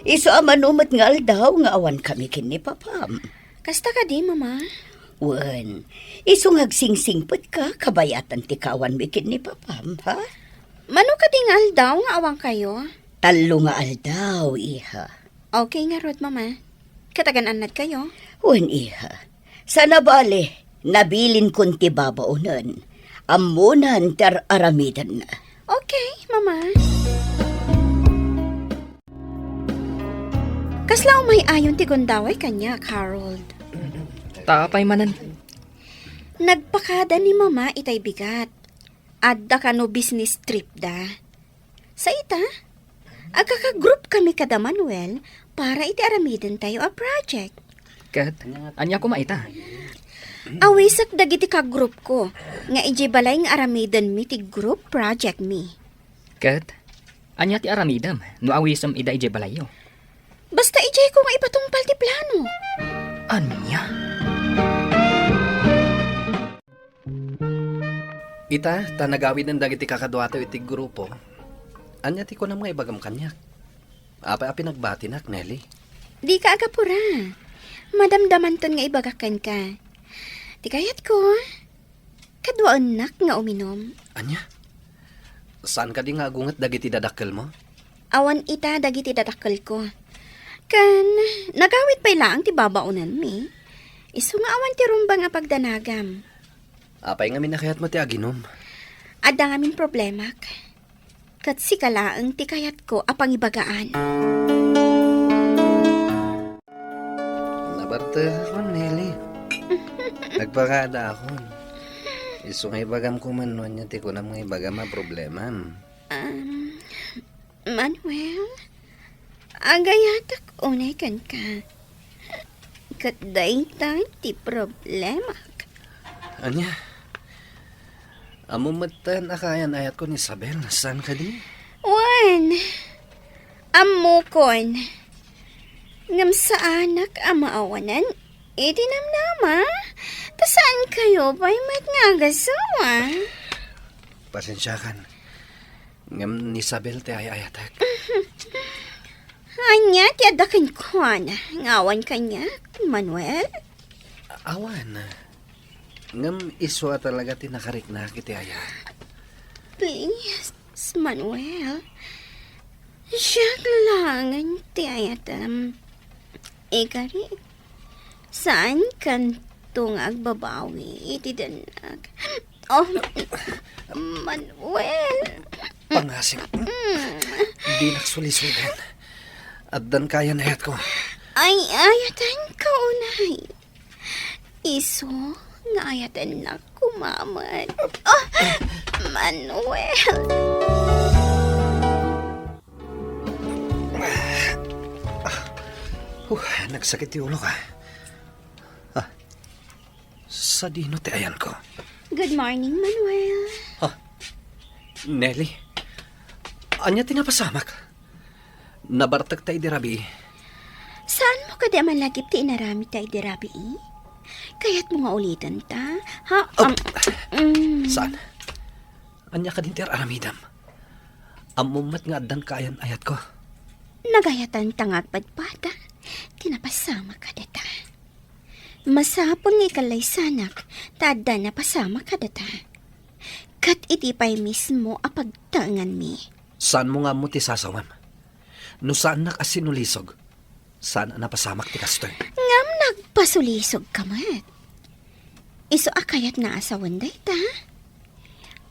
Isu a mano met nga aldaw nga awan kami ken ni Papam. Kasta kadi, Mama? Wen, isu nga agsingsingpet ka, kabayatan ti kaawan mi ken ni Papam, ha? Mano kadi nga aldaw nga awan kayo? Tallo nga aldaw, iha. Okay ngarud, Mama. Ket agan-annad kayo? Wen, iha. Sana bale, nabilinkon ti babaonen. Ammonan ti ar-aramidenna. Okay, Mama. Kasla umay-ayon ti gundaway kaniak, Harold. Ta apay manen? Nagpakada ni Mama itay bigat. Adda kano business trip da. Sa ita, agkaka-group kami kada Manuel para iti aramidentayo a project. Ket, ania koma ita? Awisek dagiti ka-group ko nga idiay balay nga aramidenmi ti group project mi. Ket, ania ti aramidem no awisem ida idiay balayyo? Basta idiay ko nga ipatungpal ti plano. Ania? Ita, ta nagawiden dagiti kakaduato iti grupo. Ania ti kunam nga ibagam kaniak? Apay a pinagbatinak, Nelly? Dika agapura. Madamdamanton nga ibagak kenka. Ti kayatko, kaduaennak nga uminum. Ania? Saan kadi nga agunget dagiti dadakkelmo? Awan ita dagiti dadakkelko. Ken, nagawid pay laeng ti babaonanmi. Isu nga awan ti rumbeng a pagdanagam. Apay ngamin a kayatmo ti aginum? Adda ngamin problemak. Ket sika laeng ti kayatko a pangibagaan. Nabartekon, Nelly. Nagpakadaakon. Isu nga ibagam koma no ania ti kunam nga ibagam a problemam. Um, Manuel, agayatek unay kenka. Ket dayta ti problemak. Ania? Ammom metten a kaayan-ayatko ni Isabel, saan kadi? Wen, ammokon. Ngem saanak a maawanan iti namnama, ta saan kayo pay met nga agasawa. Pasensiakan. Ngem ni Isabel ti ay-ayatek. Ania ti adda kenkuana nga awan kaniak, Manuel? Awan. Ngem isu a talaga ti nakariknak iti ayat. Please, Manuel. Siak laengen ti ayatem. Ikarik. Saankanto nga agbabawi iti dennak. Oh, Manuel. Pangasing. Mm. Dinak sulisudan. Addan kaayan-ayatko. Ay-ayatenka unay. Isu nga ayatennak koma met. Oh, Manuel. Huh, nagsakit ti ulok. Ah, sadino ti ayanko? Good morning, Manuel. Ah, Nelly, ania ti napasamak? Nabartekta idi rabii. Saanmo kadi a malagip ti inaramidta idi rabii? Kayatmo nga ulitenta? Ha? Oh, am-, mm. Saan? Ania kadin ti ar-aramidam? Ammom met nga addan kaayan-ayatko. Nagayatanta nga agpadpada ti napasamak kadata. Masapul nga ikallaysanak ta adda napasamak kadata. Ket iti pay mismo a pagtaenganmi. Saanmo nga ammo ti sasawem? No saannak a sinulisog, saan a napasamak ti kastoy. Ngem nagpasulisogka met. Isu a kayat nga asawen dayta,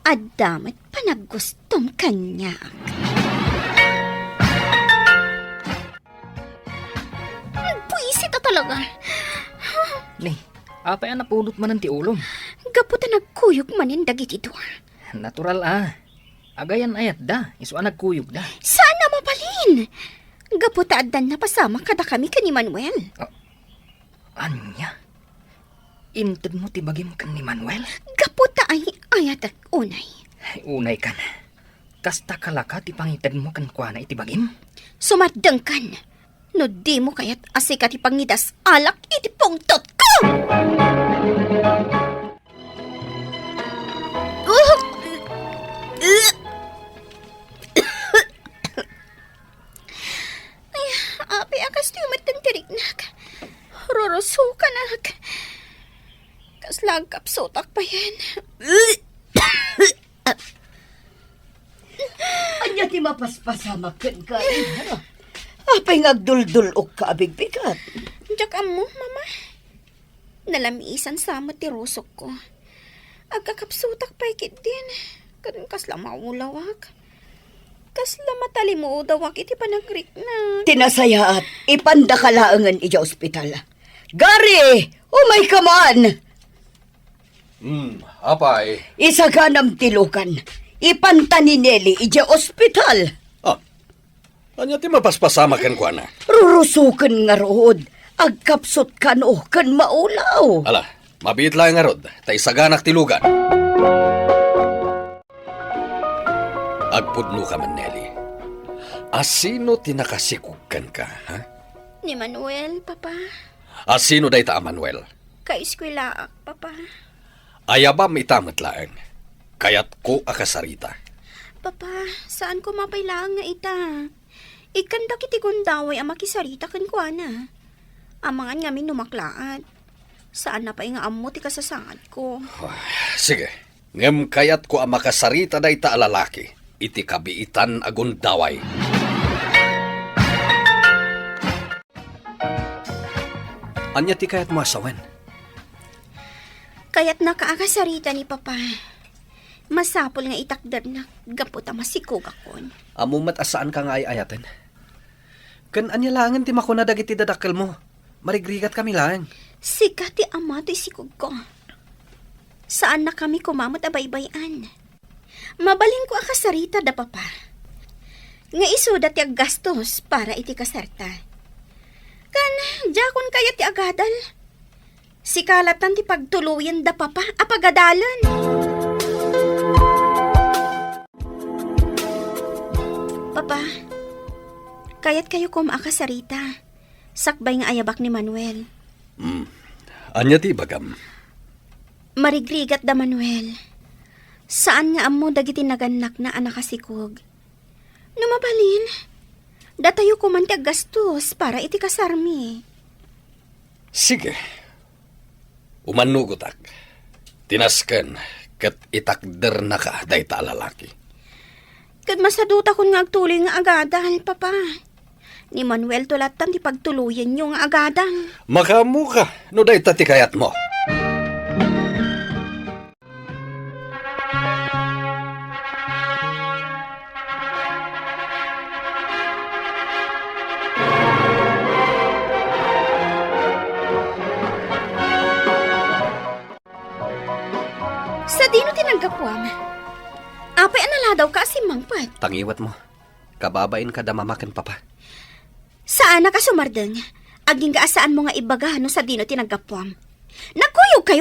adda met panaggustom kaniak. Buisit a talaga. Ni, apay a napudot manen ti ulom? Gapu ta nagkuyog manen dagiti dua. Natural a. Agayan-ayatda, isu a nagkuyogda. Saan a mabalin? Gapu ta addan napasamak kadakami ken ni Manuel. Ah, ania? Intedmo ti bagim ken ni Manuel? Gapu ta ay-ayatek unay. Ay, unay kan. Kasta kalaka ti pangitedmo kenkuana iti bagim? Sumardengkan. No dimo kayat a sika ti pangidas-alak iti pungtotko! Ay, apay a kastoy met ti riknak. Rurusokanak. Kasla agkapsutak payen. Ania ti mapaspasamak kenka, Ina? Apay nga agduldul-okka a bigbigat? Diak ammo, Mama. Nalamisan sa met ti rusokko. Agkakapsutak pay ketdin, ken kasla maulawak. Kasla matalimudawak iti panagriknak. Ti nasayaat, ipandaka laengen idiay ospital. Gary, umayka man! Hmm, apay? Isaganam ti lugan. Ipanta ni Nelly idiay ospital. Ah, ania ti mapaspasamak kenkuana? Rurusoken ngarud. Agkapsut kano ken maulaw. Ala, mabiit laeng ngarud, ta isaganak ti lugan. Agpudnoka man, Nelly. Asino ti nakasikog kenka, ha? Ni Manuel, Papa. Asino dayta a Manuel? Kaeskuelaak, Papa. Ayabam ita met laeng. Kayatko a kasarita. Papa, saan koma pay laeng nga ita. Ikkandak iti gundaway a makisarita kenkuana. Amangan ngamin no maklaat. Saanna pay nga ammo ti kasasaadko. Sige, ngem kayatko a makasarita dayta a lalaki iti kabiitan a gundaway. Ania ti kayatmo a sawen? Kayatnaka a kasarita ni Papa. Masapul nga itakdernak gapu ta masikogakon. Ammo met a saanka nga ay-ayaten. Ken ania laengen ti makuna dagiti dadakkelmo? Marigrigatkami laeng. Sika ti ama toy sikogko. Saannakami koma met a baybay-an. Mabalinko a kasarita da Papa nga isuda ti aggastos para iti kasarta. Ken diakon kayat ti agadal. Sika lattan ti pagtuloyen da Papa a pagadalen. Papa, kayatkayo koma a kasarita sakbay nga ayabak ni Manuel. Hmm. Ania ti ibagam? Marigrigat da Manuel. Saan nga ammo dagiti nagannakna a nakasikog. No mabalin, datayo koman ti aggastos para iti kasarmi. Sige. Umannugotak. Ti nasken ket itakdernaka dayta a lalaki. Ket masadutakon nga agtuloy nga agadal, Papa. Ni Manuel to lattan ti pagtuloyenyo nga agadal. Makaammoka no dayta ti kayatmo. Sadino ti naggapuam? Apay a naladawka a simmangpet? Tangiwatmo. Kababain kada mama ken papa. Saanak a sumardeng. Agingga a saanmo nga ibaga no sadino ti naggapuam. Nagkuyogkayo